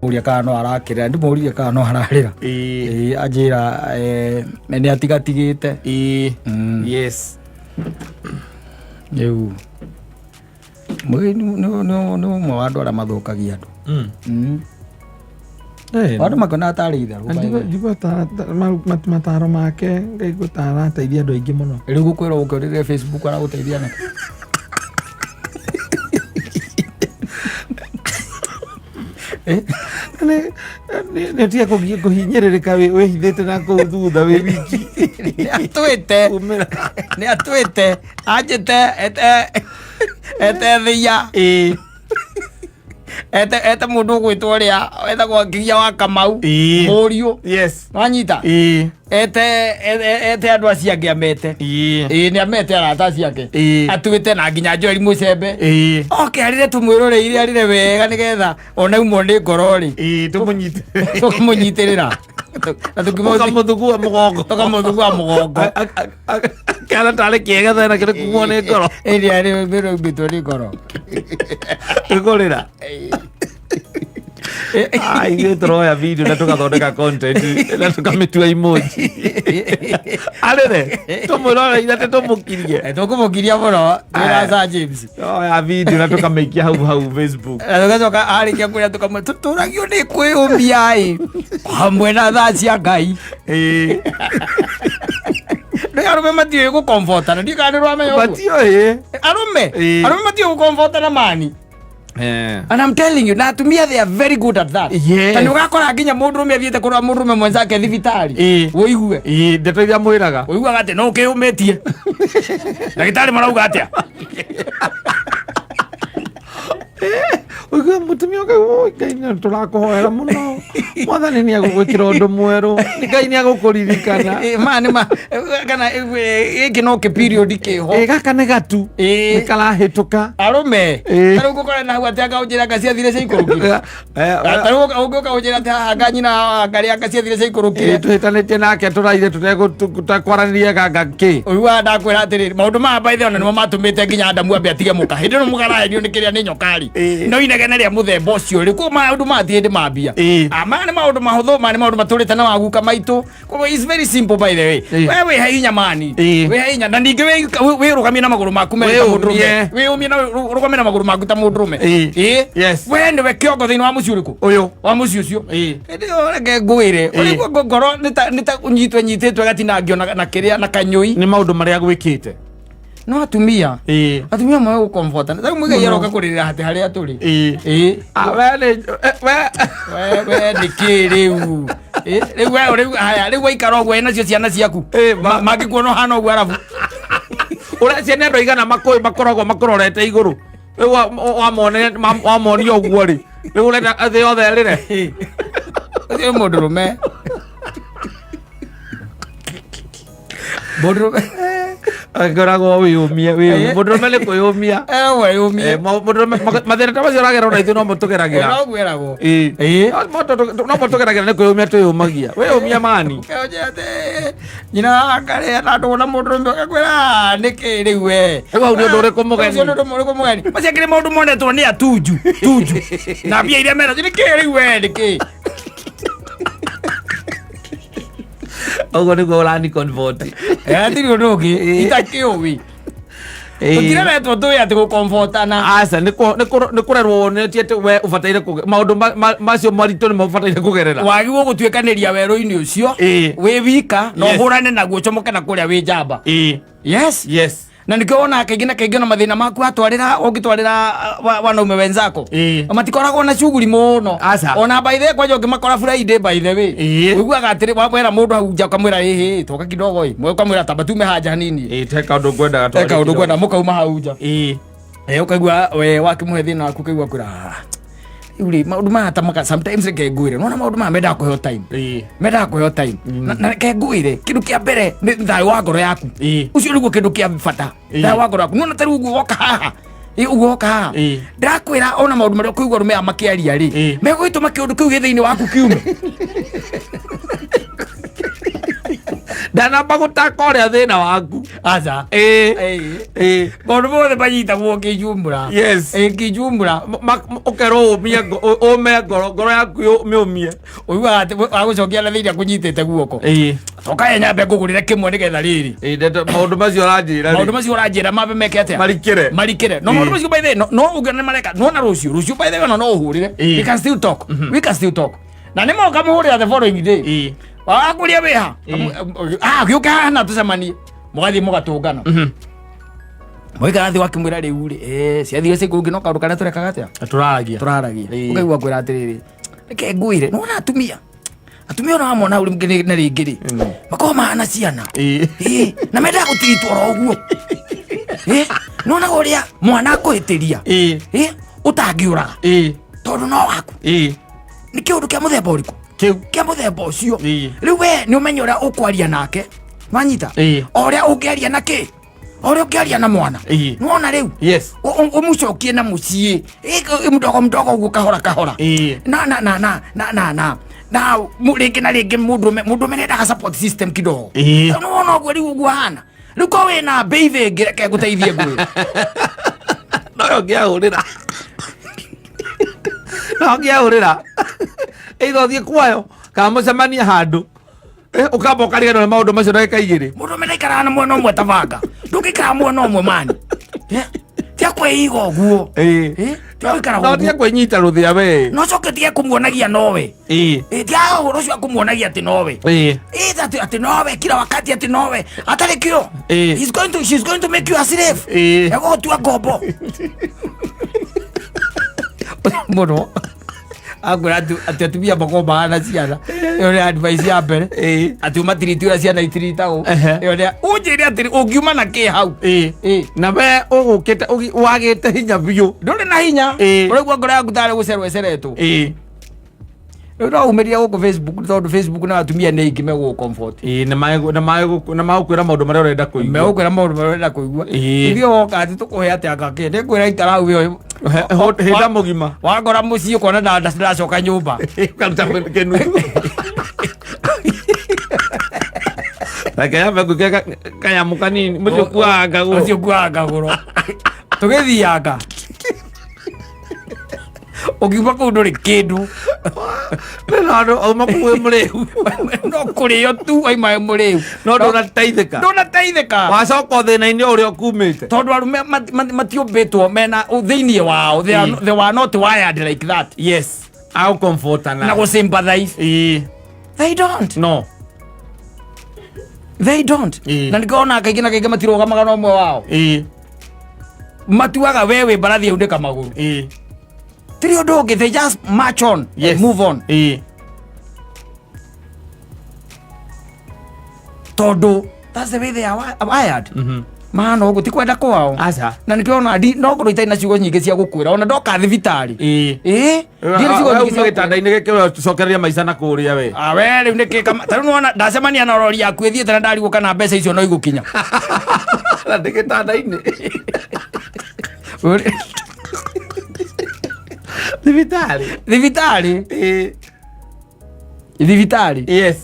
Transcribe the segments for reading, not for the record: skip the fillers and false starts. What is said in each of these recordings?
Mũria kana no arakĩrĩra, ndimũririe kana no ararĩra. Ĩĩ. Ĩĩ, anjĩra nĩ atigatigĩte. Ĩĩ. Yes. Rĩu Mũgeni nĩ ũmwe wa andũ arĩa mathũkagia andũ. Eh, Andũ makĩona tarĩ itherũ, by the way. Njigua mataro make ngaigua ta arateithia andũ aingĩ mũno. Rĩu gũkwĩrwo ũkĩũrĩre Facebook aragũteithia nĩkĩ? Nĩ tiga kũhinyĩrĩrĩka wĩhithĩte na kũu thutha wĩ wiki. Nĩ atwĩte. Umĩra. Nĩ atwĩte anjĩte ete ete thia. Ĩĩ. Ete ete mũndũ ũgwĩtwo ũrĩa etagwo Ngiria wa Kamau. Ĩĩ. Mũriũ. Yes. Wanyita. Ĩĩ. Ete ete andũ acio angĩ amete. Ĩĩ. Ĩĩ nĩ amete arata acio angĩ. Ĩĩ. Atuĩte na nginya Joel Mũcembe. Ĩĩ. Oke arĩre tũmwĩroreire arĩre wega nĩgetha ona umwo nĩ ngoro rĩ. Ĩĩ tũmũnyite. Tũkamũnyitĩrĩra. Na Ũkamũthugua mũgongo. Tũkamũthugua mũgongo. Kana tarĩ kĩega thena kĩrĩ kumwo nĩ ngoro. Ĩrĩ arĩ mbere umbĩtwo nĩ ngoro. Ĩkũrĩra. Ah, ithuĩ tũroya video na tũgathondeka content na tũkamĩtua emoji. Arĩre tũmwĩroreire atĩ tũmũkirie. Tũkũmũkiria mũno twĩna Sir James. Tũroya video na tũkamĩikia hau hau Facebook. Na tũgacoka arĩkia kwĩra tũkamwĩra tũtũragio nĩ kwĩyũmia ĩ hamwe na thaa cia Ngai. Ĩĩ. Nĩ arũme matiũĩ gũkombortana, ndiũĩ kana nĩ ũramenya ũguo. Matiũĩ. Arũme Ĩĩ. arũme matiũĩ gũkombortana mani. And I'm telling you, na atumia they are very good at that. Yes. Ta nĩ ũgakora nginya mũndũrũme athiĩte kũrora mũndũrũme mwenzake thibitarĩ. Ĩĩ. Ũigue. Ĩĩ, ndeto iria mwĩraga. Ũiguaga atĩ no ũkĩyũmĩtie. Ndagĩtarĩ marauga atĩa? Ũigua mũtumia ũkaigua, "Oi, Ngai nĩ tũrakũhoera mũno. Mwathani nĩ agũgwĩkĩra ũndũ mwerũ. Ngai nĩ agũkũririkana." Ĩ, ma nĩ ma kana gĩkĩ no kĩ period kĩho. Ĩ, gaka nĩ gatu. Ĩ. Nĩ karahĩtũka. Arũme. Ĩ. Ta rĩu ngũkora na hau atĩ anga ũnjĩra anga ciathire ciaikũrũkire. Eh, Ta rĩu ũngĩũka ũnjĩra atĩ haha anga nyina anga rĩ anga ciathire ciaikũrũkire. Ĩ, tũhĩtanĩtie nake tũraire tũtekwaranĩria ganga kĩ. Ũiguaga ndakwĩra atĩrĩrĩ maũndũ maya by the way ona nĩmo matũmĩte nginya Adamu ambe atige mũka hĩndĩ ĩno mũkaraherio nĩ kĩrĩa nĩ nyoka rĩ Ĩ. no inegene rĩa mũthemba ũcio rĩ koguo maũndũ maya ti hĩndĩ mambia. Ĩ. Ah, maya nĩ maũndũ mahũthũ maya nĩ maũndũ matũrĩte na waguka maitũ. Koguo it's very simple by the way. Ĩ. We wĩhe hinya mani. Ĩ. Wĩhe hinya na ningĩ wĩrũgamie na magũrũ maku merĩ ta Wĩyũmie. mũndũrũme. Wĩyũmie na ũrũgame na magũrũ maku ta mũndũrũme. Ĩ. Ĩ. Yes. We nĩwe kĩongo thĩinĩ wa mũciĩ ũrĩkũ? Ũyũ. Wa mũciĩ ũcio. Ĩ. Hĩndĩ ĩyo reke ngwĩre. Ĩ. Ũrĩguo ngoro nĩ ta ũnyitwo nyitĩtwo ĩgatinangio na kĩrĩa na kanyũi. Nĩ maũndũ marĩa gwĩkĩte. No atumia. Ĩ. Atumia moĩ gũkombortana. Rĩu Muigai Mũno. aroka kũrĩrĩra hatĩ harĩa tũrĩ. Ĩ. Ĩ. Ah, we nĩ we. We nĩkĩ rĩu? Ĩ, rĩu we rĩu haya rĩu waikara ũguo nacio ciana ciaku. Ĩ, Mangĩkuona ũhana ũguo arabu. Ũreciria nĩ andũ aigana makũĩ makoragwo makũrorete igũrũ. Rĩu wamonia ũguo rĩ. Rĩu ũrenda thĩ yothe ĩrĩre. Ũcio nĩ mũndũrũme. Mũndũrũme. Angĩkoragwo wĩyũmie, wĩyũmie. Mũndũrũme nĩ kwĩyũmia. Eh, wĩyũmie. Eh, mũndũrũme mathĩna ta macio ũragerera ona ithuĩ no mo tũgeragĩra. No gwĩragwo. Ĩ. Ĩ. No mo tũgeragĩra nĩ kwĩyũmia twĩyũmagia. Wĩyũmia mani. Ũkĩonje atĩ nyina akarĩa na ndũgũ na mũndũrũme ũgakwĩra "Ah, nĩkĩ rĩu we." Rĩu hau nĩ ũndũ ũrĩkũ mũgeni? Ũcio nĩ ũndũ ũrĩkũ mũgeni? Macio angĩ nĩ maũndũ monetwo nĩ atunju, tunju. Na mbia iria menacio nĩkĩ rĩu we nĩkĩ? Ũguo nĩguo ũrani convert. Eh, hatirĩ ũndũ ũngĩ itakĩũĩ. Tũtireretwo tũĩ atĩ gũkombortana. Aca nĩ kũrerwo wonetie atĩ we ũbataire maũndũ macio maritũ nĩmo ũbataire kũgerera. Wagĩrĩirwo gũtuĩkanĩria werũ-inĩ ũcio Ĩ. wĩ wika na Yes. ũhũrane naguo ũcomoke na kũrĩa wĩ njamba. Ĩ. Yes. Yes. Na nĩkĩo wonaga kaingĩ na kaingĩ ona mathĩna maku watwarĩra ũngĩtwarĩra wanaume wenzako Ĩ. matikoragwo na shughuli mũno. Aca. Ona by the way kwanja ũngĩmakora Friday by the way. Ĩ. Ũiguaga atĩrĩ wamwĩra mũndũ hau nja ũkamwĩra ĩhĩ toka kidogo ĩ. Ũkamwĩra tamba tume haja hanini. Ĩ, te kaũndũ ngwendaga Te kaũndũ ngwenda mũkauma hau nja. Ĩ. Ũkaigua we wakĩmũhe thĩna waku ũkaigua kwĩra rĩu rĩ maũndũ maya ta maka sometimes reke ngwĩre nona maũndũ maya mendaga kũheo time. Ĩ. Mendaga kũheo time. Na reke ngwĩre kĩndũ kĩa mbere nĩ thayũ wa ngoro yaku. Ĩ. Ũcio nĩguo kĩndũ kĩa bata. Ĩ. Thayũ wa ngoro yaku. Nona ta rĩu ũguo woka haha. Ĩ, ũguo woka haha. Ĩ. Ndĩrakwĩra ona maũndũ marĩa ũkũigua arũme aya makĩaria rĩ. Ĩ. Megũgĩtũma kĩũndũ kĩu gĩ thĩinĩ waku kiume. Ndanamba gũtaka ũrĩa thĩna waku. Aca. Ĩĩ. Ĩĩ. Ĩĩ. Maũndũ mothe manyitagwo kĩjumbũra. Yes. Ĩĩ, kĩjumbũra. Ũkerwo ũmie ũme ngoro, ngoro yaku ũmĩũmie. Ũiguaga atĩ agũcokia na thĩinĩ akũnyitĩte guoko. Ĩĩ. Coka ye nyambe ngũgũrĩre kĩmwe nĩgetha rĩrĩ. Ĩĩ, ndeto maũndũ macio ũranjĩra rĩ. Maũndũ macio ũranjĩra mambe meke atĩa? Marikĩre. Marikĩre. No Ĩĩ. maũndũ macio by the way, no ũngĩona nĩ mareka. No na rũciũ, rũciũ by the way ona no ũhũrĩre. Ĩĩ. We can still talk. We can still talk. Na nĩ moka mũhũrĩra the following day. Ĩĩ. Wakũria wĩha. Ah, gĩũke haha na tũcemanie. Mũgathiĩ mũgatũngana. Mũikara thĩ wakĩmwĩra rĩu rĩ, eh, ciathire ciĩ no kaũndũ karĩa tũrekaga atĩa? Tũraragia. Tũraragia. Ĩĩ. Ũkaigua kwĩra atĩrĩrĩ, reke ngwĩre, nĩwona atumia. Atumia ona wamona hau rĩngĩ na rĩngĩ rĩ, makoragwo mahana ciana. Ĩĩ. Ĩĩ, na mendaga gũtiritwo oro ũguo. Ĩĩ, nĩwonaga ũrĩa mwana akũhĩtĩria. Ĩĩ. Ĩĩ, ũtangĩũraga Ĩĩ. tondũ no waku. Ĩĩ. Nĩ kĩũndũ kĩa mũthemba ũrĩkũ? Kĩu. Kĩa mũthemba ũcio. Ĩĩ. Rĩu we nĩ ũmenye ũrĩa ũkwaria nake. Wanyita? Ĩĩ. O ũrĩa ũngĩaria na kĩ? O ũrĩa ũngĩaria na mwana. Ĩĩ. Nĩwona rĩu? Yes. Ũmũcokie na mũciĩ. Ĩ, mdogo mdogo ũguo kahora kahora. Ĩĩ. Na na na na na na na na rĩngĩ na rĩngĩ mũndũrũme mũndũrũme nĩendaga support system kidogo. Ĩĩ. Nĩwona ũguo rĩu ũguo ahana. Rĩu ko wĩna mbeithi ĩngĩ reke ngũteithie ngwĩre. No ũngĩahũrĩra. No ũngĩahũrĩra. Either ũthiĩ kwayo kana mũcemanie handũ. Ũkamba ũkariganĩrwo nĩ maũndũ macio ndagĩka igĩrĩ. Mũndũrũme ndaikaraga na mwena ũmwe ta banga. Ndũngĩikara mwena ũmwe mani. Tia kwĩiga ũguo. Ĩĩ. Tia gũikara No tia ũguo. kwĩnyita rũthĩa we. No coke tige kũmuonagia nowe. Ĩĩ. Tia ũhoro ũcio akũmuonagia atĩ nowe. Ĩĩ. Ĩ, atĩ nowe kila wakati atĩ nowe. Atarĩ kĩo. Ĩĩ. He's going to, she's going to make you a slave. Ĩĩ. Egũgũtua ngombo. Mũno. Akwĩra atĩ atumia makoragwo mahana ciana. Ĩyo nĩ advice ya mbere. Ĩĩ. Atĩ ũmatiriti ũrĩa ciana itiritagwo. Ehe. Ĩyo nĩ ũnjĩre atĩrĩ ũngiuma na kĩ hau. Ĩĩ. Ĩĩ. Na we ũgũkĩte wagĩte hinya biũ. Ndũrĩ na hinya. Ĩĩ. Ũraigua ngoro yaku tarĩ gũcerwo ĩceretwo. Ĩĩ. Rĩu no umĩrire gũkũ Facebook tondũ Facebook na atumia nĩ aingĩ megũgũ comfort. Ĩĩ na magũkwĩra maũndũ marĩa ũrenda kũigua. Megũkwĩra maũndũ marĩa ũrenda kũigua. Ĩĩ. Ithuĩ woka atĩ tũkũhe atĩa ngakĩ. Nĩngwĩra ikara hau ĩyo. Hĩnda mũgima. Wakora mũciĩ ũkona ndacoka nyũmba. Ũkaruta kĩnuthu. Reke yambe ngwĩke kanyamũ kanini mũcio kuaga ngagũrũ. Ũcio kuaga ngagũrũ. Tũgĩthianga. Ũngiuma kũu ndũrĩ kĩndũ. No andũ auma kũu wĩ mũrĩu. No kũrĩo tu waima wĩ mũrĩu. No ndũnateithĩka. Ndũnateithĩka. Wacoka thĩna-inĩ o ũrĩa ũkumĩte. Tondũ arũme matiũmbĩtwo mena thĩinĩ wao. They are, they were not wired like that. Yes. Agũcomfortana. Na gũsympathize. Ĩĩ. They don't. No. They don't. Ĩĩ. Na nĩkĩo ona kaingĩ na kaingĩ matirũgamaga na ũmwe wao. Ĩĩ. Matuaga we wĩ mbarathi yaunĩka magũrũ. Ĩĩ. Tiri ũndũ ũngĩ, they just march on Yes. and move on. Ĩĩ. Tondũ that's the way they are wired. Mahana ũguo ti kwenda kwao. Aca. Na nĩkĩo ona no ngorwo itarĩ na ciugo nyingĩ cia gũkwĩra ona ndoka thibitarĩ. Ĩĩ. Ĩĩ. Ndirĩ na ciugo nyingĩ cia gũkwĩra. Gĩtanda-inĩ gĩkĩ we ũcokereria maica na kũrĩa we. Ah, we rĩu nĩkĩ kama ta rĩu nĩwona ndacemania na rori yaku ĩthiĩte na ndarigwo kana mbeca icio no igũkinya. Na ndĩ gĩtanda-inĩ. Thibitarĩ. Thibitarĩ. Ĩĩ. Thibitarĩ. Yes.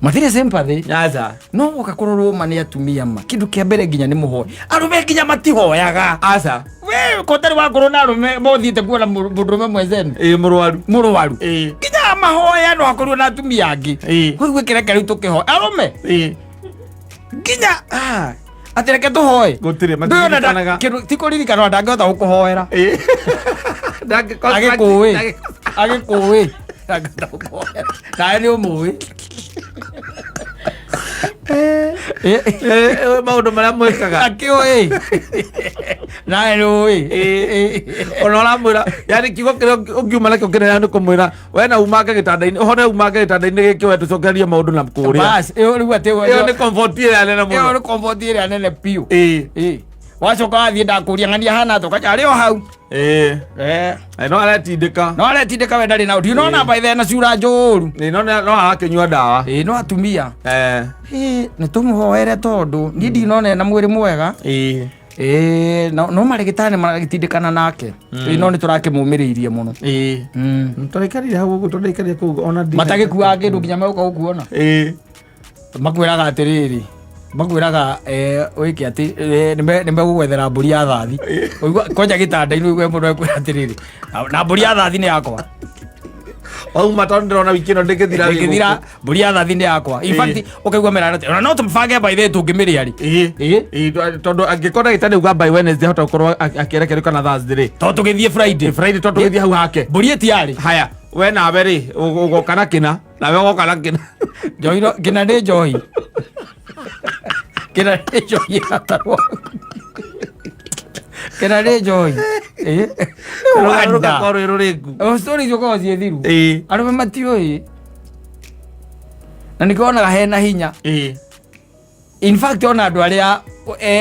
Matirĩ sympathy. Aca. No woka kũrorwo ma nĩ atumia ma. Kĩndũ kĩa mbere nginya nĩ mũhoe. Arũme nginya matihoyaga. Aca. We ko ũtarĩ wakorwo na arũme mothiĩte kuona mũndũrũme mwecene. Ĩĩ mũrwaru. Mũrwaru. Ĩĩ. Nginya mahoya no akorwo na atumia angĩ. Ĩĩ. Koguo kĩreke rĩu tũkĩhoe. Arũme. Ĩĩ. Nginya atĩ reke tũhoe. Gũtirĩ, Ndũĩ ona matiririkanaga. ti kũririkana ona ndangĩhota gũkũhoera. Ĩĩ. Agĩkũĩ. Agĩkũĩ. Ndangĩhota gũkũhoera. Nawe nĩ ũmũĩ. Maũndũ marĩa mwĩkaga. Akĩũĩ. Nawe nĩ ũĩ. Ona ũramwĩra yani kiugo kĩrĩa ũngiuma nakĩo kĩnene nĩ kũmwĩra we na umange gĩtanda-inĩ ũhone umange gĩtanda-inĩ gĩkĩ we tũcokererie maũndũ na kũrĩa. Bas, ĩyo rĩu atĩ Ĩyo nĩ comfort ĩrĩa nene ĩyo mũno. nĩ comfort ĩrĩa nene biũ. Ĩĩ. Ĩĩ. Wacoka wathiĩ ndakũria ng'ania hana atĩa ũkanja arĩ o hau. Ĩĩ. Eh. No aretindĩka. No aretindĩka we ndarĩ na ũndũ. Ndinona by then na cura njũru. Ĩĩ, no no arakĩnyua ndawa. Ĩĩ no atumia. Eh. Ĩĩ nĩ tũmũhoere tondũ niĩ ndinona ena mwĩrĩ mwega. Ĩĩ. Ĩĩ, no marĩgĩtarĩ maragĩtindĩkana nake. Ĩĩ, no nĩ tũrakĩmũmĩrĩirie mũno. Ĩĩ. Tũraikarire hau ũguo, tũraikarire kũu ona Matagĩkuaga kĩndũ nginya megũka gũkuona. Makwĩraga atĩrĩrĩ, makwĩraga wĩke atĩ nĩmegũgwethera mbũri ya thathi. Ũigua kwanja gĩtanda-inĩ ũigue mũndũ ekwĩra atĩrĩrĩ, na mbũri ya thathi nĩ yakwa. Wauma tondũ ndĩrona wiki ĩno ndĩngĩthira wĩ Ndĩngĩthira, gũkũ. Mbũri ya thathi nĩ yakwa. In fact, ũkaigua merana atĩ ona no tũmĩbange by the way tũngĩmĩrĩa rĩ. Ĩĩ. Ĩĩ. Ĩĩ, tondũ angĩkorwo ndagĩtarĩ auga by Wednesday ahota gũkorwo akĩerekerio kana Thursday rĩ. Tondũ tũgĩthiĩ Friday. Friday tondũ tũgĩthiĩ hau hake. Mbũri ĩtiarĩ. Haya, we nawe rĩ, ũgoka na kĩna, nawe ũgoka na kĩna. Njohi kĩna nĩ njohi. Kĩna nĩ njohi ĩgatarwo. Kĩna nĩ njohi. Ĩĩ. Rũgano Wanda. rũgakorwo rwĩ rũrĩku. O story icio koragwo ciĩ thiru. Ĩĩ. Arũme matiũĩ. Na nĩkĩo wonaga hena hinya. Ĩĩ. In fact, ona andũ arĩa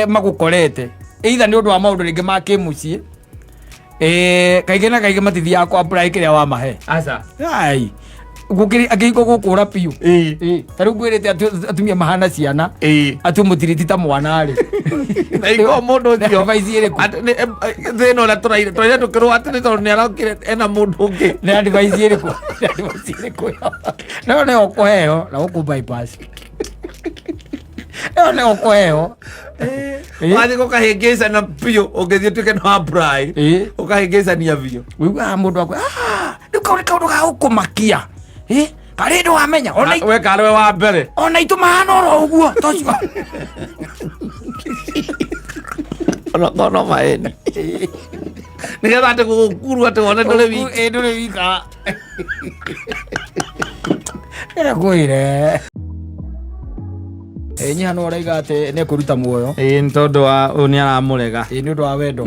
magũkorete either nĩ ũndũ wa maũndũ rĩngĩ ma kĩmũciĩ, kaingĩ na kaingĩ matithiaga kwa apply kĩrĩa wamahe. Aca. Ai, gũkĩrĩ akĩhiko gũkũra biũ. Ĩĩ. Ĩ, ta rĩu ngwĩrĩte atĩ atumia mahana ciana, Ĩĩ. atĩ mũtiriti ta mwana rĩ. Na iko mũndũ ũcio. Advice ĩrĩkũ? Atĩ thĩna ũrĩa tũraire tũraire tũkĩrwo atĩ nĩ tondũ nĩ arokire ena mũndũ ũngĩ. Nĩ advice ĩrĩkũ? Nĩ advice ĩrĩkũ ĩyo? Nayo nĩyo ũkũheo na gũkũ bypass. Ĩyo nĩyo ũkũheo. Ĩĩ. Wathiĩ gũkahĩngĩcana biũ ũngĩthiĩ ũtuĩke no apply. Ĩĩ. Ũkahĩngĩcania biũ. Ũiguaga mũndũ akwe, "Ah, rĩu kau nĩ kaũndũ ga gũkũmakia. Ĩ, karĩ ndwamenya ona We karĩ we wa mbere. Ona itũ mahana oro ũguo tocio." Ona kono maeni. Nĩgetha atĩ gũgũkuru atĩ wone ndũrĩ wiki. Ĩ, ndũrĩ wika. Ĩrakwĩre. Ĩ, nyiha no ũraiga atĩ nĩ ekũruta muoyo. Ĩĩ, nĩ tondũ wa ũyũ nĩ aramũrega. Ĩ, nĩ ũndũ wa wendo.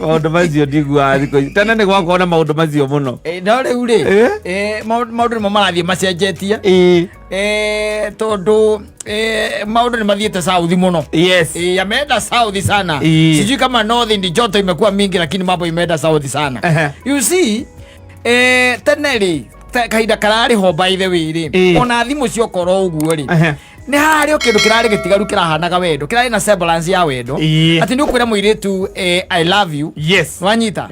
Maũndũ macio ndiguaga thikũ ici. Tene nĩ gwakorwo na maũndũ macio mũno. Ĩ, no rĩu rĩ, Ĩ? Maũndũ nĩmo marathiĩ macenjetie. Ĩĩ. Tondũ maũndũ nĩ mathiĩte south mũno. Yes. Yameenda south sana. Ii. Sijui kama north ndi joto imekuwa mingi, lakini mambo imeenda south sana. You see, tene rĩ, kahinda kararĩ ho, by the way rĩ, ona thimũ ciokorwo ũguo rĩ, nĩ hararĩ o kĩndũ kĩrarĩ gĩtigaru kĩrahanaga wendo, kĩrarĩ na semblance ya wendo, atĩ nĩ ũkwĩra mũirĩtu, "I love you." Nwanyita?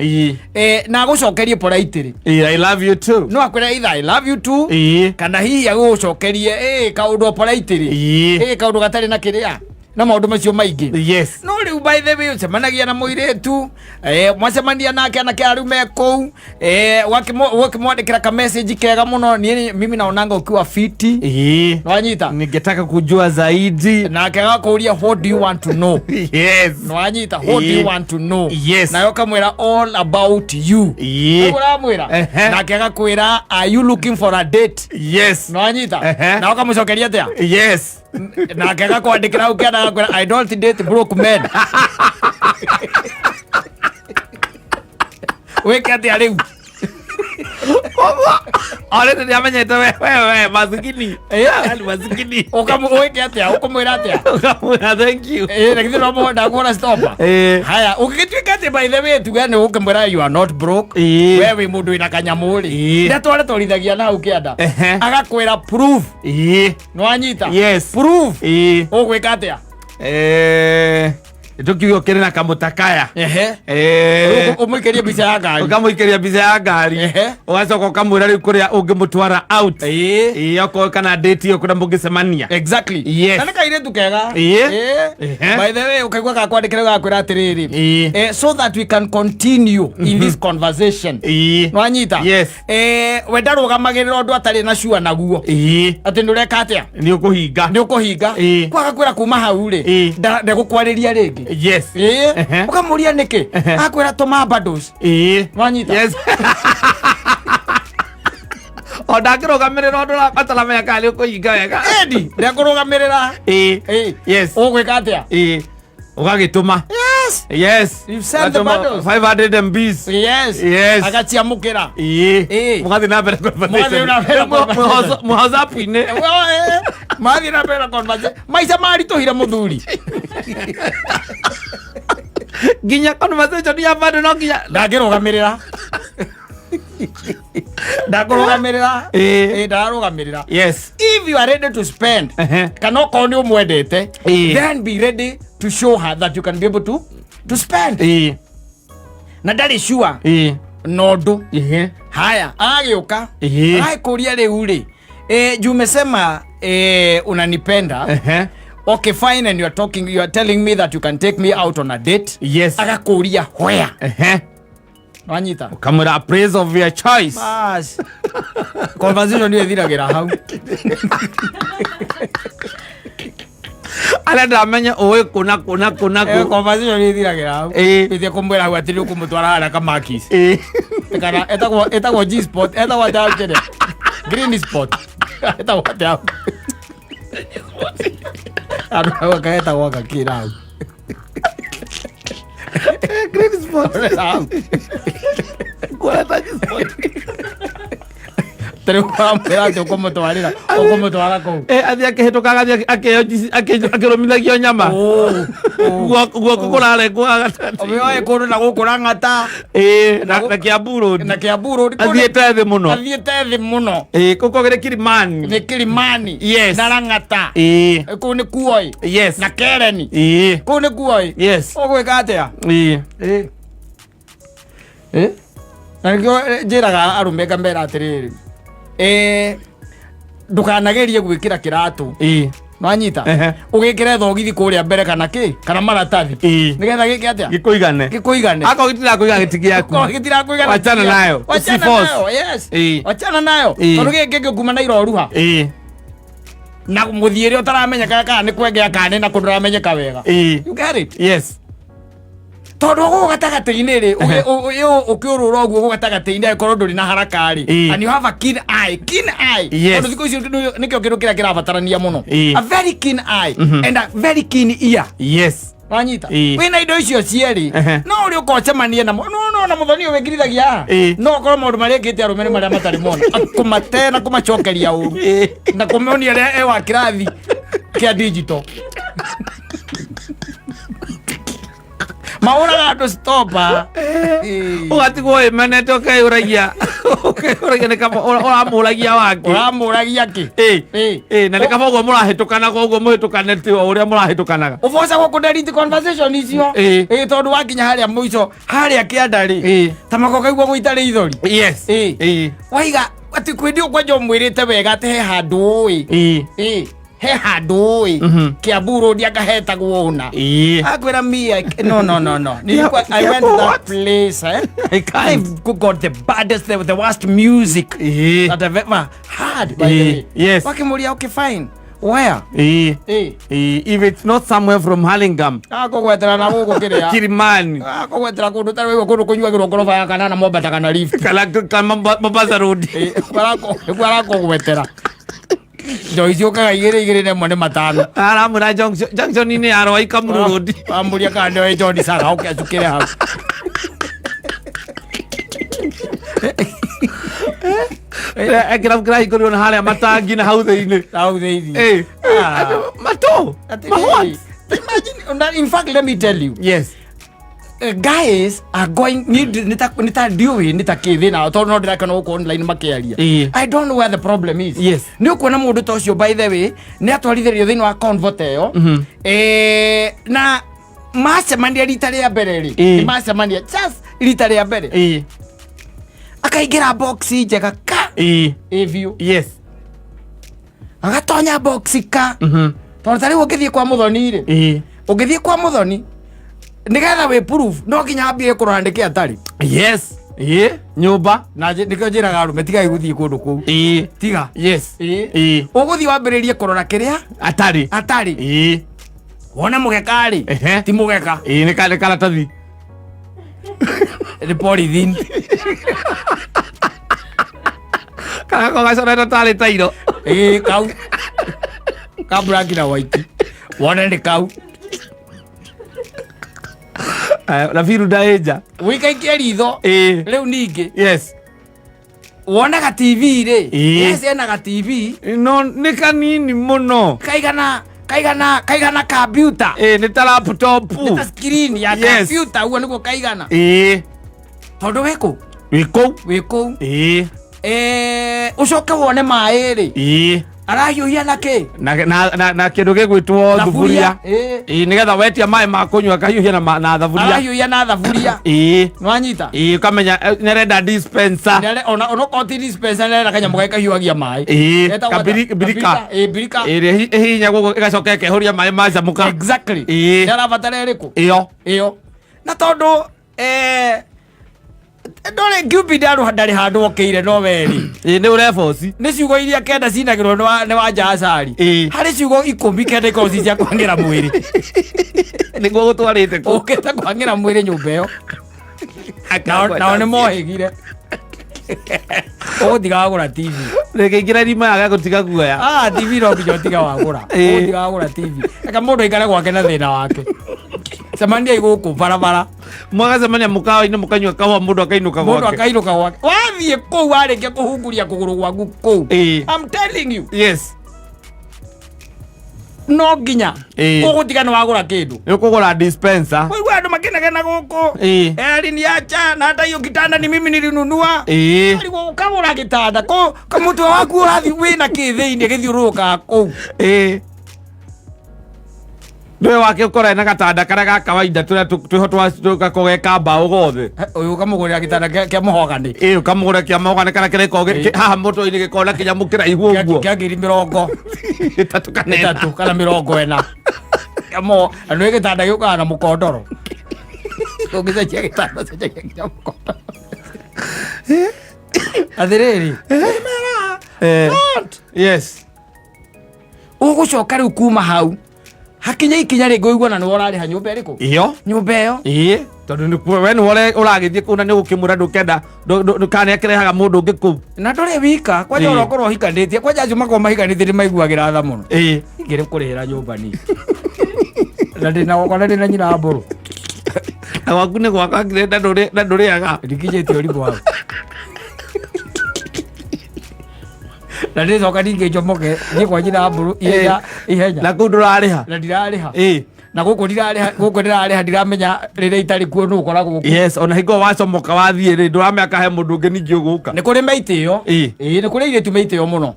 Na agũcokerie politely. Ĩĩ, "I love you too." No akwĩra either "I love you too" kana hihi agũgũcokerie kaũndũ o politely, kaũndũ gatarĩ na kĩrĩa na maũndũ macio maingĩ. No rĩu, by the way, ũcemanagia na mũirĩtu, mwacemania nake, anake arĩu me kũu, ũgakĩmwandĩkĩra ka message kega mũno, "Niĩ mimi naonanga ukiwa fiti." Nwanyita? "Ningetaka kujua zaidi." Nake agakũria, "What do you want to know?" Nwanyita? "What do you want to know?" Nayo ũkamwĩra, "All about you." Ũguo ũramwĩra. Nake agakwĩra, "Are you looking for a date?" Nwanyita? Na ũkamũcokeria atĩa? Yes. Nake agakwandĩkĩra hau kĩanda, agakwĩra, "I don't date broke men." Wĩke atĩa rĩu? Already nĩ amenyete we masikini. Yaani masikini. Wĩke atĩa? Ũkũmwĩra atĩa? Ũkamwĩra thank you. Ĩ, na githĩ no mũhonda kuona stopa? Haya, ũngĩgĩtuĩka atĩ, by the way, tuge nĩ ũkĩmwĩra you are not broke, we wĩ mũndũ wĩna kanyamũ rĩ, ndatware twarithagia na hau kĩanda, agakwĩra, "Prove." Nĩwanyita? Yes. Prove. Ũgwĩka atĩa? Tũkiuge ũkĩrĩ na kamũtakaya. Ũmũikĩrie mbica ya ngari. Ũkamũikĩria mbica ya ngari. Ũgacoka ũkamwĩra rĩu kũrĩa ũngĩmũtwara out. Ĩĩ, okorwo kana date ĩyo kũrĩa mũngĩcemania. Na nĩ kairĩtu kega. By the way, ũkaigua gakwandĩkĩra gakwĩra atĩrĩrĩ, "So that we can continue in this conversation." Nwanyita? Yes. We ndarũgamagĩrĩra ũndũ atarĩ na cua naguo, atĩ nĩ ũreka atĩa? Nĩ ũkũhinga. Nĩ ũkũhinga. Kwaga kwĩra kuma hau rĩ, ndegũkwarĩria rĩngĩ. Ũkamũria nĩkĩ, akwĩra, "Tũma bundles." Nwanyita? Yes. O ndangĩrũgamĩrĩra ũndũ ũrabatara menya kana nĩ ũkũhinga wega. Edi ndekũrũgamĩrĩra. Ũgwĩka atĩa? Ĩĩ, ũgagĩtũma. You send the Ũgatũma bundles. 500 MBs. Agaciamũkĩra. Mũgathiĩ na mbere. Mũgathiĩ na mbere conversation. Mwĩ WhatsApp-inĩ. Mathiĩ na mbere na conversation. Maica maritũhire mũthuri. Nginya conversation ya bado no nginya Ndangĩrũgamĩrĩra. Ndakũrũgamĩrĩra. Ĩĩ. Ĩĩ, ndararũgamĩrĩra. Yes. If you are ready to spend, kana okorwo nĩ ũmwendete, then be ready to show her that you can be able to spend. Na ndarĩ sure na ũndũ. Haya, agĩũka, agĩkũria rĩu rĩ, juu umesema unanipenda. Okay, fine, and you are talking, you are telling me that you can take me out on a date. Agakũria where. Wanyita? Ũkamwĩra a place of your choice. Bas. Conversation ĩyo ĩthiragĩra hau. Arĩa ndamenya ũĩ kũna kũna kũna kũ. Conversation ĩyo ĩthiragĩra hau. Ĩthiĩ kũmwĩra hau atĩ nĩ ũkũmũtwara harĩa Kamakis. Kana etagwo G spot, etagwo atĩa kĩrĩa? Green spot. Etagwo atĩa hau? Andũ hau akaetagwo gakĩra hau. Green spot. Hau. Kũreta G spot. Tarĩu wamwĩra atĩ ũkũmũtwarĩra, ũkũmũtwara kũu. Athiĩ akĩhĩtũkaga athiĩ akĩrũmithagio nyama. Guoko kũrarengwo gatagatĩ. Ũmĩoe kũndũ na gũkũ Lang'ata. Na Kiambu Road. Na Kiambu Road. Athiĩte thĩ mũno. Athiĩte thĩ mũno. Kũu kwagĩrĩ Kilimani. Nĩ Kilimani. Yes. Na Lang'ata. Kũu nĩ kuo. Yes. Na Kereni. Kũu nĩ kuo. Yes. Ũgwĩka atĩa? Na nĩkĩo njĩraga arũme ngamera atĩrĩrĩ, ndũkanagerie gwĩkĩra kĩratũ. Nwanyita? Ũgĩkĩre thogithi kũrĩa mbere kana kĩ? Kana maratathi. Nĩgetha gĩke atĩa? Gĩkũigane. Gĩkũigane. Akorwo gĩtirakũigana gĩti gĩaku. Akorwo gĩtirakũigana. Wachana nayo. Wachana Usiforce. nayo, yes. Wachana nayo. Tondũ gĩkĩ gĩkuma na iroruha. Na mũthiĩre ũtaramenyeka kana nĩ kwengea kana nĩ na kũndũ ũramenyeka wega. You get it? Yes. Tondũ gũkũ gatagatĩ-inĩ rĩ, ũkĩũrũra ũguo gũkũ gatagatĩ-inĩ angĩkorwo ndũrĩ na haraka rĩ, and you have a keen eye, keen eye. Yes. Tondũ thikũ ici nĩkĩo kĩndũ kĩrĩa kĩrabatarania mũno. A very keen eye and a very keen ear. Yes. Wanyita? Wĩna indo icio cierĩ, no ũrĩa ũkocemania namo, no, no, na mũthoni ũyũ wĩkirithagia haha. No ũkorwo maũndũ marĩa ekĩte arũme nĩ marĩa matarĩ mona. Kũmate na kũmacokeria ũru. Na kũmonia ũrĩa e wa kĩrathi kĩa digital. Maũraga andũ stopa. Ũgatigwo wĩmenete ũkeyũragia. Ũkeyũragia nĩ kaba ũramũragia wake. Ũramũragia kĩ? Na nĩ kaba ũguo mũrahĩtũkanaga ũguo mũhĩtũkanĩte o ũrĩa mũrahĩtũkanaga. Ũboca gũkũ delete conversation icio. Tondũ wakinya harĩa mũico, harĩa kĩanda rĩ. Ta mako kaigua gũita rĩithori. Yes. Waiga atĩ kwĩndi ũkwanja ũmwĩrĩte wega atĩ he handũ ũĩ. He handũ ũĩ. Kiambu Road akahetagwo ũna. Akwĩra me, I, no, no, no, no. Yeah, I went to that what? place, eh? I can't. I've got the baddest, the worst music that I've ever heard, by the way. Yes. Wakimuria, okay, fine. Where? If it's not somewhere from Hurlingham. Akũgwetera na gũkũ kĩrĩa. Kilimani. Akũgwetera kũndũ ta rĩu kũndũ kũnyuagĩrwo ngoroba ya kanana Mombasa kana lift. Kana Mombasa Road. Nĩkuo arakũgwetera. Njohi ciũkaga igĩrĩ igĩrĩ na ĩmwe nĩ matano. Aramwĩra junction-inĩ ya Rwai Kamuru Road. Amũria kana nĩoĩ John Saga, oke acukĩre hau. Kĩrabu kĩrahingũrirwo na harĩa matangi na hau thĩinĩ. Hau thĩinĩ. Matũ. Atĩrĩrĩ. Ma what? Imagine, in fact, let me tell you. Yes. Guys are going need nita nita ndiũĩ nĩ ta kĩ thĩna tondũ no ndĩrakena gũkũ online makĩaria. I don't know where the problem is. Yes. Nĩ ũkuona mũndũ ta ũcio, by the way, nĩ atwarithĩrio thĩinĩ wa convert ĩyo. Na macemania rita rĩa mbere rĩ, nĩ macemania just rita rĩa mbere. Akaingĩra box njega ka. Ĩ biũ. Yes. Agatonya box ka. Tondũ ta rĩu ũngĩthiĩ kwa mũthoni rĩ, ũngĩthiĩ kwa mũthoni nĩgetha wĩ proof no nginya ambie kũrora nĩkĩ atarĩ. Yes. Nyũmba. Na nĩkĩo njĩraga arũme tigai gũthiĩ kũndũ kũu. Tiga. Yes. Ũgũthiĩ wambĩrĩrie kũrora kĩrĩa Atarĩ. atarĩ. Wona mũgeka rĩ, ti mũgeka. Nĩ karatathi. Nĩ polythene. Kana ko gacorete tarĩ tairo. Kau. Ka black na white. Wona nĩ kau. Na biru ndaĩnja. Wĩikaikie ritho. Rĩu ningĩ. Yes. Wona ga TV rĩ. Yes, ena ga TV. No, nĩ kanini mũno. Kaigana, kaigana, kaigana computer. Nĩ ta laptop. Nĩ ta screen ya Yes. computer, ũguo nĩguo kaigana. Tondũ wĩ kũ? Wĩ kũu. Wĩ kũu. Ĩĩ. Ũcoke wone maĩ rĩ. Ĩĩ. Arahiũhia na kĩ? Na kĩndũ gĩgwĩtwo thuburia. Ĩĩ. Ĩĩ, nĩgetha wetia maĩ ma kũnyua akahiũhia na thaburia. Arahiũhia na thaburia. Ĩĩ. Nĩwanyita? Ĩĩ, ũkamenya nĩarenda dispenser. Onokorwo ti dispenser, nĩarenda kanyamũ karĩa kahiũhagia maĩ. Ĩĩ. Getagwo atĩa? Birika. Ĩĩ, birika. Ĩrĩa ĩhihinyagwo ũguo ĩgacoka ĩkehũria maĩ macamũka. Exactly. Ĩĩ. Nĩarabatara ĩrĩkũ? Ĩyo. Ĩyo. Na tondũ ndore Cupid ndarĩ handũ okĩire no weri. Ĩĩ, nĩ ũreboci. Nĩ ciugo iria kenda cinagĩrwo nĩ wa Wanja Acari. Ĩĩ. Harĩ ciugo 19 ikoragwo ci cia kwang'ĩra mwĩrĩ. Nĩguo gũtwarĩte kũ. Ũkĩte kwang'ĩra mwĩrĩ nyũmba ĩyo. Nao nĩ mohĩgire. Ũgũtiga wagũra TV. Rĩngĩingĩra irima yaga gũtiga guoya. Ah, TV no nginya ũtige wagũra. Ĩĩ. Ũgũtiga wagũra TV. Reke mũndũ aikare gwake na thĩna wake. Cemaniai gũkũ barabara. Mwagacemania mũkawa-inĩ mũkanyua kahũa, mũndũ akainũka Mũndũ gwake. akainũka gwake. Wathiĩ kũu warĩkia kũhunguria kũgũrũ gwaku kũu. Ĩĩ. I'm telling you. Yes. No nginya Ĩĩ. ũgũtiga nĩ wagũra kĩndũ. Nĩ ũkũgũra dispenser. Waigua andũ makĩnegena gũkũ. Ĩĩ. Aliniacha na hata hiyo kitanda ni mimi nilinunua. Ĩĩ. Arigwo ũkagũra gĩtanda kũ kamũtwe waku ũrathiĩ wĩna kĩ thĩinĩ gĩthiũrũrũkaga kũu. Ĩĩ. Ndũĩ wake ũkora na gatanda karĩa ga kawaida tũrĩa twĩho gakoragwo ge ka mbaũ gothe. Ũyũ ũkamũgũrĩra gĩtanda kĩa mũhogani. Ĩĩ, ũkamũgũra kĩa mahogani kana kĩrĩa gĩkoragwo haha mũtwe-inĩ gĩkoragwo na kĩnyamũ kĩraihu ũguo. Kĩa ngiri mĩrongo 30 kana 40. 30 kana 40. Kĩa mũho na nĩ gĩtanda gĩũkaga na mũkondoro. Ũngĩcenjia gĩtanda cenjagia nginya mũkondoro. Atĩrĩrĩ. Don't. Yes. Ũgũcoka rĩu kuma hau hakinya ikinya rĩngĩ ũigua na nĩwe ũrarĩha nyũmba ĩrĩkũ? Iyo. Nyũmba ĩyo. Ĩĩ, tondũ we nĩwe ũragĩthiĩ kũu na nĩ ũgũkĩmwĩra ndũkenda kana nĩakĩrehaga mũndũ ũngĩ kũu. Na ndũrĩ wika kwanja. Ĩĩ. Ũrĩa ũkorwo ũhikanĩtie kwanja, acio makorwo mahikanĩtie nĩ maiguagĩra tha mũno. Ĩĩ. Ingĩrĩ kũrĩhĩra nyũmba niĩ na ndĩna gwakwa na ndĩna nyina wa mbũrũ. Na gwaku nĩ gwakwa na ndũrĩaga. Ndikinyĩtie ũrimũ hau na ndĩcoka ningĩ njomoke thiĩ kwa nyina wa mbũrũ ihenya ihenya. Na kũu ndũrarĩha. Na ndirarĩha. Ĩĩ. Na gũkũ ndirarĩha, gũkũ ndĩrarĩha, ndiramenya rĩrĩa itarĩ kuo nũ ũkoragwo kuo. Yes, ona hingo wacomoka wathiĩ rĩ, ndũramenya kahe mũndũ ũngĩ ningĩ ũgũka. Nĩ kũrĩ meitĩo. Ĩĩ. Ĩĩ, nĩ kũrĩ airĩtu meitĩo mũno.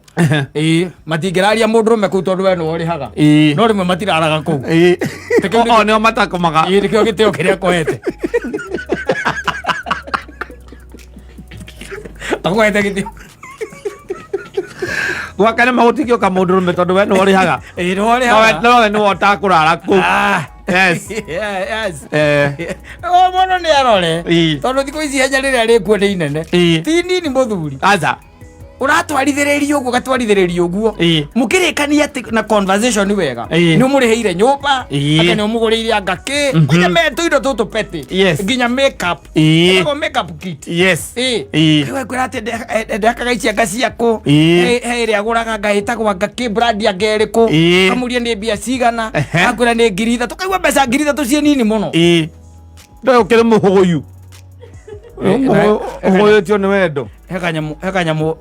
Ĩĩ, matingĩraria mũndũrũme kũu tondũ we nĩwe ũrĩhaga. Ĩĩ. No rĩmwe matiraraga kũu. Ĩĩ. Tekeo O nĩo matakomaga. Ĩĩ, nĩkĩo gĩtĩo kĩrĩa akohete, akohete gĩtĩo. Gwaka nĩ magũtigĩũka mũndũrũme tondũ we nĩwe ũrĩhaga. Ĩĩ, nĩwe ũrĩhaga. Nowe nĩwe ũtakũrara kũu. Ah. Yes. Yes. Eh. O mũndũ nĩ arore. Ĩĩ. Tondũ thikũ ici ihenya rĩrĩa rĩkuo nĩ inene. Ĩĩ. Ti nini mũthuri. Aca. Ũratwarithĩrĩria ũguo, gatwarithĩrĩria ũguo. Ĩĩ. Mũkĩrĩkania atĩ na conversation wega. Ĩĩ. Nĩ ũmũrĩhĩire nyũmba. Ĩĩ. Anga nĩ ũmũgũrĩire anga kĩ. Nginya me tũindo tũtũ petty. Yes. Nginya makeup. Ĩĩ. Ĩtagwo makeup kit. Yes. Ĩĩ. Ĩĩ. Rĩu ngwĩra atĩ ndehakaga ici anga ciakũ. Ĩĩ. He ĩrĩa agũraga anga ĩtagwo anga kĩ brand anga ĩrĩkũ. Ĩĩ. Kamũria nĩ mbia cigana. Ehe. Akwĩra nĩ 3,000. Kaigua mbeca 3,000 ciĩ nini mũno. Ĩĩ. Ndũĩ ũkĩrĩ mũhũyũ. Ũhũyĩtio nĩ wendo. He kanyamũ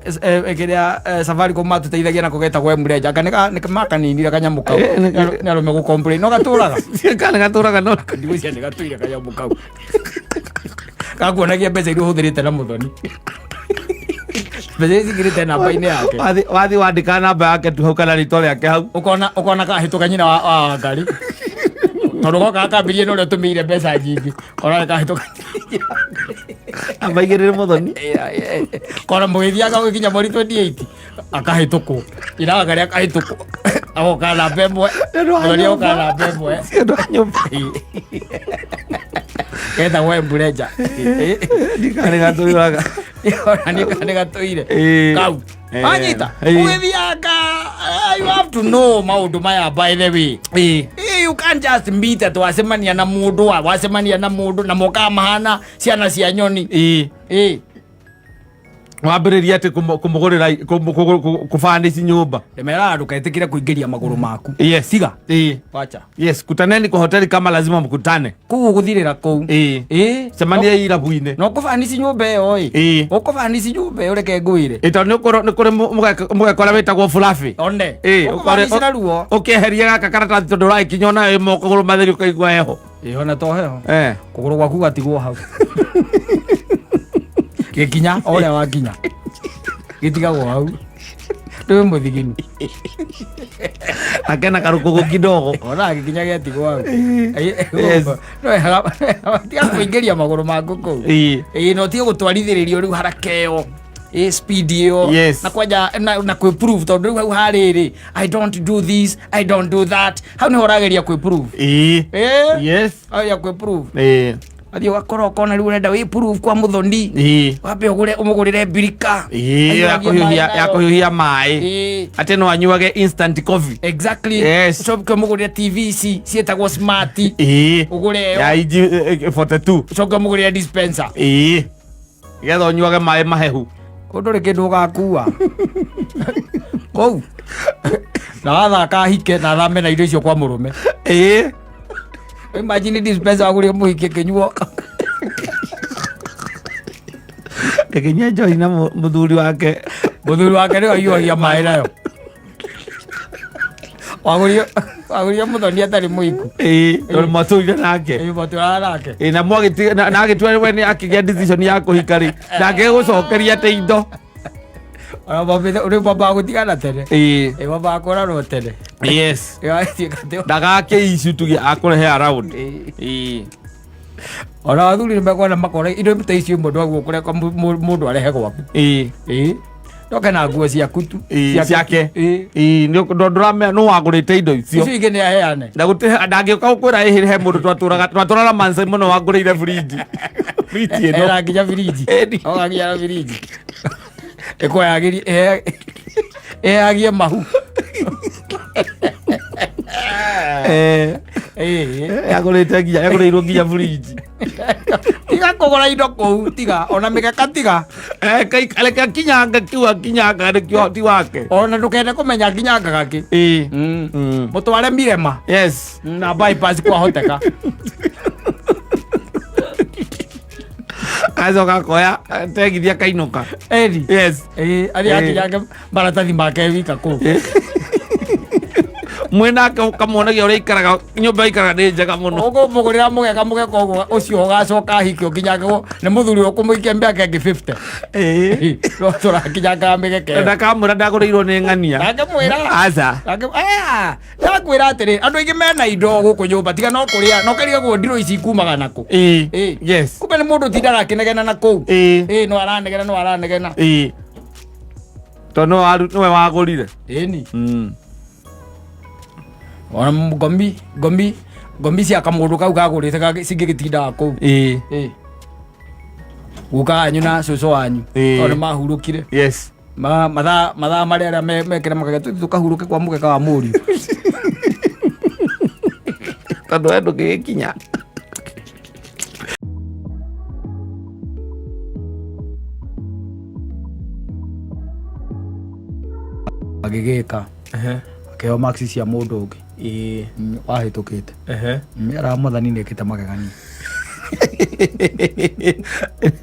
kĩrĩa Safaricom matũteithagia nako getagwo M-Ledger. Anga nĩ makaninire kanyamũ kau. Nĩ arũme gũ complain no gatũraga. Kana gatũraga no. Ndigwĩciria nĩ gatũire kanyamũ kau. Gakuonagia mbeca iria ũhũthĩrĩte na mũthoni. Mbeca iria cingĩrĩte namba-inĩ yake. Wathi wandĩka namba yake tu hau kana rĩtwa rĩake hau. Ũkona kahĩtũka nyina wa Wangari. Tondũ goka gakambirie na ũrĩa ũtũmĩire mbeca nyingĩ. Ona kahĩtũka. Namba igĩrĩ nĩ mũthoni. Kona mũgĩthiaga gũkinya mweri 28 akahĩtũkwo. Nyina wa Wangari akahĩtũkwo. Agoka namba 1. Nĩ ũndũ wa Mũthoni agoka nyũmba. namba 1. Nĩ ũndũ wa nyũmba. Getagwo M-Ledger. Ndikarĩ gatũraga. Ona nĩ gatũire. Ĩĩ. Kau. Wanyita. Ũgĩthianga you have to know maũndũ maya, by the way. Ĩĩ. You can't just meet atĩ wacemania na mũndũ wacemania na mũndũ na mokaga mahana ciana cia nyoni. Ĩĩ. Ĩĩ. Wambĩrĩria atĩ kũmũgũrĩra kũbanici nyũmba. Ndĩmeraga ndũketĩkĩre kũingĩria magũrũ maku. Yes. Tiga. Ĩĩ. Wacha. Yes, kutaneni kwa hoteli kama lazima mkutane. Kũu ũgũthirĩra kũu. Ĩĩ. Ĩĩ. Cemania irabu-inĩ. No kũbanici nyũmba ĩyo ĩ. Ĩĩ. Ũkũbanici nyũmba ĩyo, reke ngwĩre. Ĩ, tondũ nĩ kũrĩ mũgekora wĩtagwo fluffy. One. Ĩĩ. Ũkũbanici na ruo. Ũkĩeheria gaka karatathi tondũ ũragĩkinya onayo ĩ moko kũgũrũ matheri ũkaigua heho. Ĩĩ, ona to heho. Eh. Kũgũrũ gwaku gatigwo hau. Gĩkinya o ũrĩa wakinya gĩtigagwo hau, ndũĩ mũthigini. Akena karũkũgũ kidogo. Ona gĩkinya gĩatigwo hau. Yes. No tiga kũingĩria magũrũ maku kũu. Ĩĩ, no tiga gũtwarithĩrĩrio rĩu haraka ĩyo, ĩ speed ĩyo. Na kwanja na kwĩ-prove, tondũ rĩu hau harĩrĩ, "I don't do this, I don't do that," hau nĩho ũrageria kwĩ-prove. Ĩ. Ageria kwĩ-prove. Athiĩ ũgakora ũkona rĩu ũrenda wĩ-prove kwa mũthoni. Wambe ũgũre, ũmũgũrĩre mbirika. Ya Ahiũhagie kũhiũhia maĩ ya nayo. kũhiũhia maĩ. Atĩ no anyuage instant coffee. Exactly. Ũcoke ũmũgũrĩre TV ici ciĩtagwo smart. Ũgũre ĩyo. Ya inji 42. Ũcoke ũmũgũrĩre dispenser. Ĩĩ, getha ũnyuage maĩ mahehu. Kũndũ rĩ kĩndũ ũgakua kũu na wathaka hike na thame na indo icio kwa mũrũme. Imagine dispenser wagũrire mũhiki kĩnyuo. Ĩkĩnyua njohi na mũthuri wake. Mũthuri wake nĩwe ahiũhagia maĩ nayo. Wagũrire mũthoni atarĩ mũhiku. Ĩĩ, tondũ matũire nake. Ĩĩ, matũraga nake. Ĩĩ, na mwagĩti na agĩtua we nĩ akĩgĩa decision ya kũhika rĩ, ndangĩgũcokeria atĩ indo. Ona mambĩte rĩu mambaga gũtigana tene. Ĩĩ, mambaga kũranwo tene. Ĩgatuĩka atĩ Ndagake issue tuge akũrehe around. Ĩĩ. Ona athuri nĩ mekuona makora indo ta icio imwe ndwaguo kũreka mũndũ arehe gwaku. Ĩĩ, ndoke na nguo ciaku tu. Ciake. Ĩĩ. Ĩĩ, nĩ ndũramenya nũ wagũrĩte indo icio. Icio ingĩ nĩ aheane. Na gũtirĩ ndangĩũka gũkwĩra ĩhĩ he mũndũ twatũraga manse mũno wangũrĩire fridge ĩno. Era nginya biriji. Ĩni. Oga nginya na biriji ĩkũheagie ĩheagie mahu. Ĩĩ. Yagũrĩte nginya yagũrĩirwo nginya fridge. Tiga kũgũra indo kũu, tiga ona mĩgeka, tiga. Reke akinyanga kiu akinyanga nĩkĩo ti wake. Ona ndũkende kũmenya nginyangaga kĩ. Mũtware mirema na bypass kwahoteka. Acoka akoya tegithi akainũka. Eri. Ĩĩ, athiĩ akinyange maratathi make wika kũu. Mwĩnake ũkamuonagia ũrĩa ikaraga nyũmba ikaraga nĩ njega mũno. Ũkũmũgũrĩra mũgeka, mũgeka ũguo ũcio ũgacoka ahike ũkinyangwo nĩ mũthuri ũkũmũikia mĩaka ĩngĩ 50. No tũrakinyangaga mĩgeka ĩyo. Ndakamwĩra ndagũrĩirwo nĩ ng'ania. Ndangĩmwĩra. Aca. Ndakwĩra atĩrĩ, andũ aingĩ mena indo gũkũ nyũmba tiga no kũrĩa no karigagwo ndirũ ici kumaga nakũ. Ĩĩ. Kumbe nĩ mũndũ ũtindaga akĩnegena na kũu. Ĩĩ, no aranegena, no aranegena. Ĩĩ, tondũ nĩwe wagũrire. Ĩni. Ona ngomi cia kamũndũ kau kagũrĩte cingĩgĩtindaga kũu. Ĩĩ, guka wanyu na cũcũ wanyu tondũ nĩ mahurũkire. Mathaa marĩa arĩa mekĩra makagĩa tũthiĩ tũkahurũke kwa mũgeka wa mũriũ. Tondũ we ndũngĩgĩkinya. Agĩgĩka akĩheo marks cia mũndũ ũngĩ wahĩtũkĩte. Era mwathani nĩ ekĩte magegania.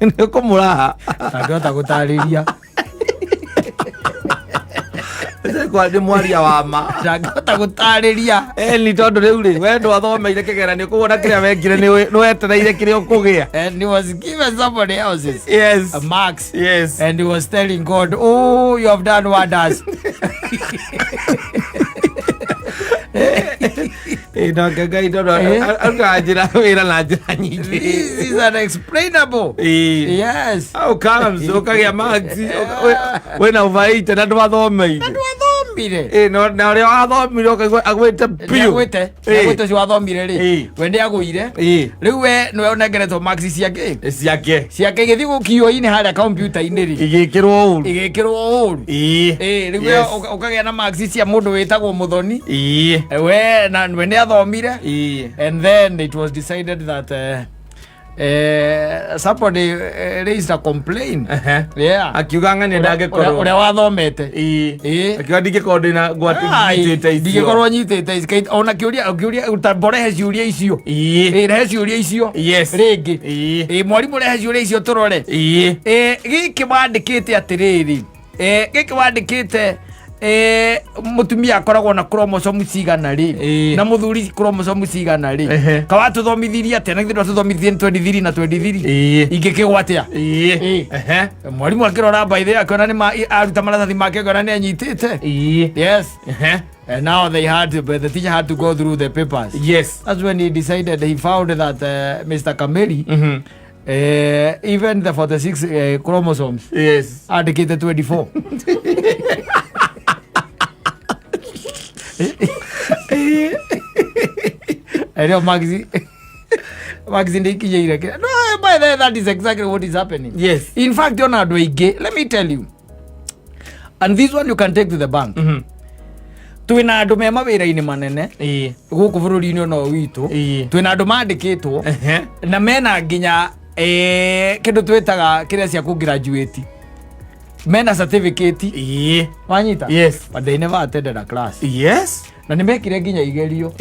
Nĩ ũkũmũraha. Ndangĩhota gũtarĩria. Kwa nĩ mwaria wa ma. Ndangĩhota gũtarĩria. Ĩni, tondũ rĩu rĩ we ndwathomeire kĩgeranio koguo na kĩrĩa wekire nĩ wetereire kĩrĩa ũkũgĩa. And he was given somebody else's marks. And he was telling God, "Oh, you have done wonders." Ĩ, nake Ngai tondũ arutaga njĩra wĩra na njĩra nyingĩ. This is unexplainable. Yes. How comes ũkagĩa marks wĩna over 80 na ndwathomeire? Ndwathomire. Ĩ, na ũrĩa wathomire ũkaigua agwĩte biũ. Nĩagwĩte. Nĩagwĩte ũcio wathomire rĩ. We nĩagũire. Rĩu we nĩwe ũnengeretwo marks ciake. Ciake. Ciake igĩthiĩ gũkio-inĩ harĩa kompiuta-inĩ rĩ. Igĩkĩrwo ũru. Igĩkĩrwo ũru. Ĩĩ, rĩu we ũkagĩa na marks cia mũndũ wĩtagwo mũthoni. We na we nĩ athomire. And then it was decided that somebody raised a complaint. Yeah. Akiuga ng'ania ndangĩkorwo. Ũrĩa wathomete. Akiuga ndingĩkorwo ndĩna ngwati nyitĩte icio. Ndingĩkorwo nyitĩte ici. Ona kĩũria ta mborehe ciũria icio. Ĩĩ, rehe ciũria icio. Rĩngĩ. Ĩĩ, mwarimũ, rehe ciũria icio tũrore. Ĩĩ, gĩkĩ wandĩkĩte atĩrĩrĩ, gĩkĩ wandĩkĩte Mutumia akoragwo na chromosome cigana rĩ na muthuri chromosome cigana rĩ? Kawatuthomithirie atia na githĩ ndwatuthomithirie nĩ 23 na 23? Ingĩkĩgwa atĩa? Mwarimu akĩrora by the way akĩona nĩ aruta maratathi make, akĩona nĩ anyitĩte. Yes. And now they had to, but the teacher had to go through the papers. That's when he decided, he found that Mr. Kameli, even the 46 chromosomes, andĩkĩte 24. Ĩrĩo Maxi Maxi ndĩikinyĩire. No, by the way, that is exactly what is happening. In fact, ona andũ aingĩ, let me tell you, and this one you can take to the bank, twĩna andũ me mawĩra-inĩ manene gũkũ bũrũri-inĩ ũno witũ. Twĩna andũ mandĩkĩtwo na mena nginya kĩndũ twĩtaga kĩrĩa cia kũ-graduate, mena certificate. Wanyita? Yes. But they never attended a class. Na nĩ mekire nginya igerio.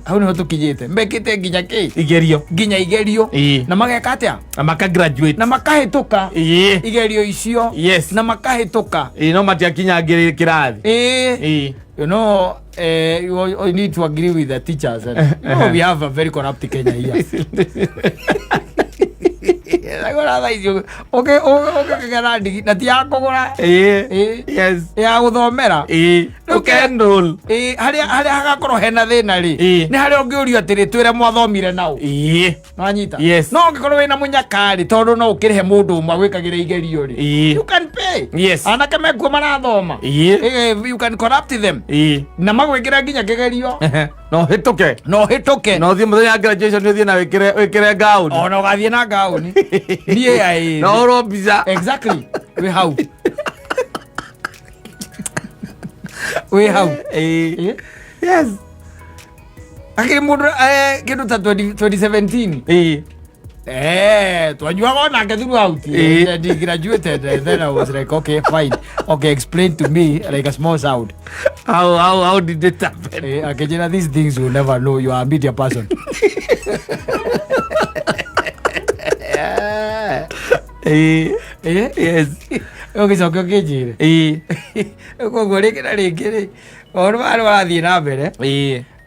Hau nĩho tũkinyĩte, mekĩte nginya kĩ? Igerio. Nginya igerio. Na mageka atĩa? Na maka graduate. Na makahĩtũka igerio icio. Na makahĩtũka. No matiakinyangĩrĩ kĩrathi. You need to agree with the teachers and we have a very corrupt Kenya here. Agora thaa icio ũkĩgera ndigi na ti ya kũgũra. Ya gũthomera. Rĩu Ũkenroll. Harĩa hagakorwo hena thĩna rĩ, nĩ harĩa ũngĩũrio atĩrĩ, twĩre mwathomire nao. Nwanyita? Yes. No ũngĩkorwo wĩna mũnyaka rĩ, tondũ no ũkĩrĩhe mũndũ ũmwe gwĩkagĩra igerio rĩ, you can pay. Anake mekuo marathoma. You can corrupt them na magwĩkĩra nginya kĩgerio. No hĩtũke. Na ũhĩtũke. Na ũthiĩ mũthenya wa graduation, ũthiĩ na wĩkĩre gown. Ona ũgathiĩ na ngaũni niĩ Na ũrwo mbica. Exactly, wĩ hau, wĩ hau. Akĩrĩ mũndũ kĩndũ ta 20 2017. Twanyuaga onake throughout. And he graduated and then I was like, "Okay, fine, okay, explain to me like a small sound." How did it happen? Akĩnjĩra, "These things you never know, you are a media person." Ũgĩcoka ũkĩnjĩre. Koguo rĩngĩ na rĩngĩ rĩ, maũndũ maya nĩ marathiĩ na mbere.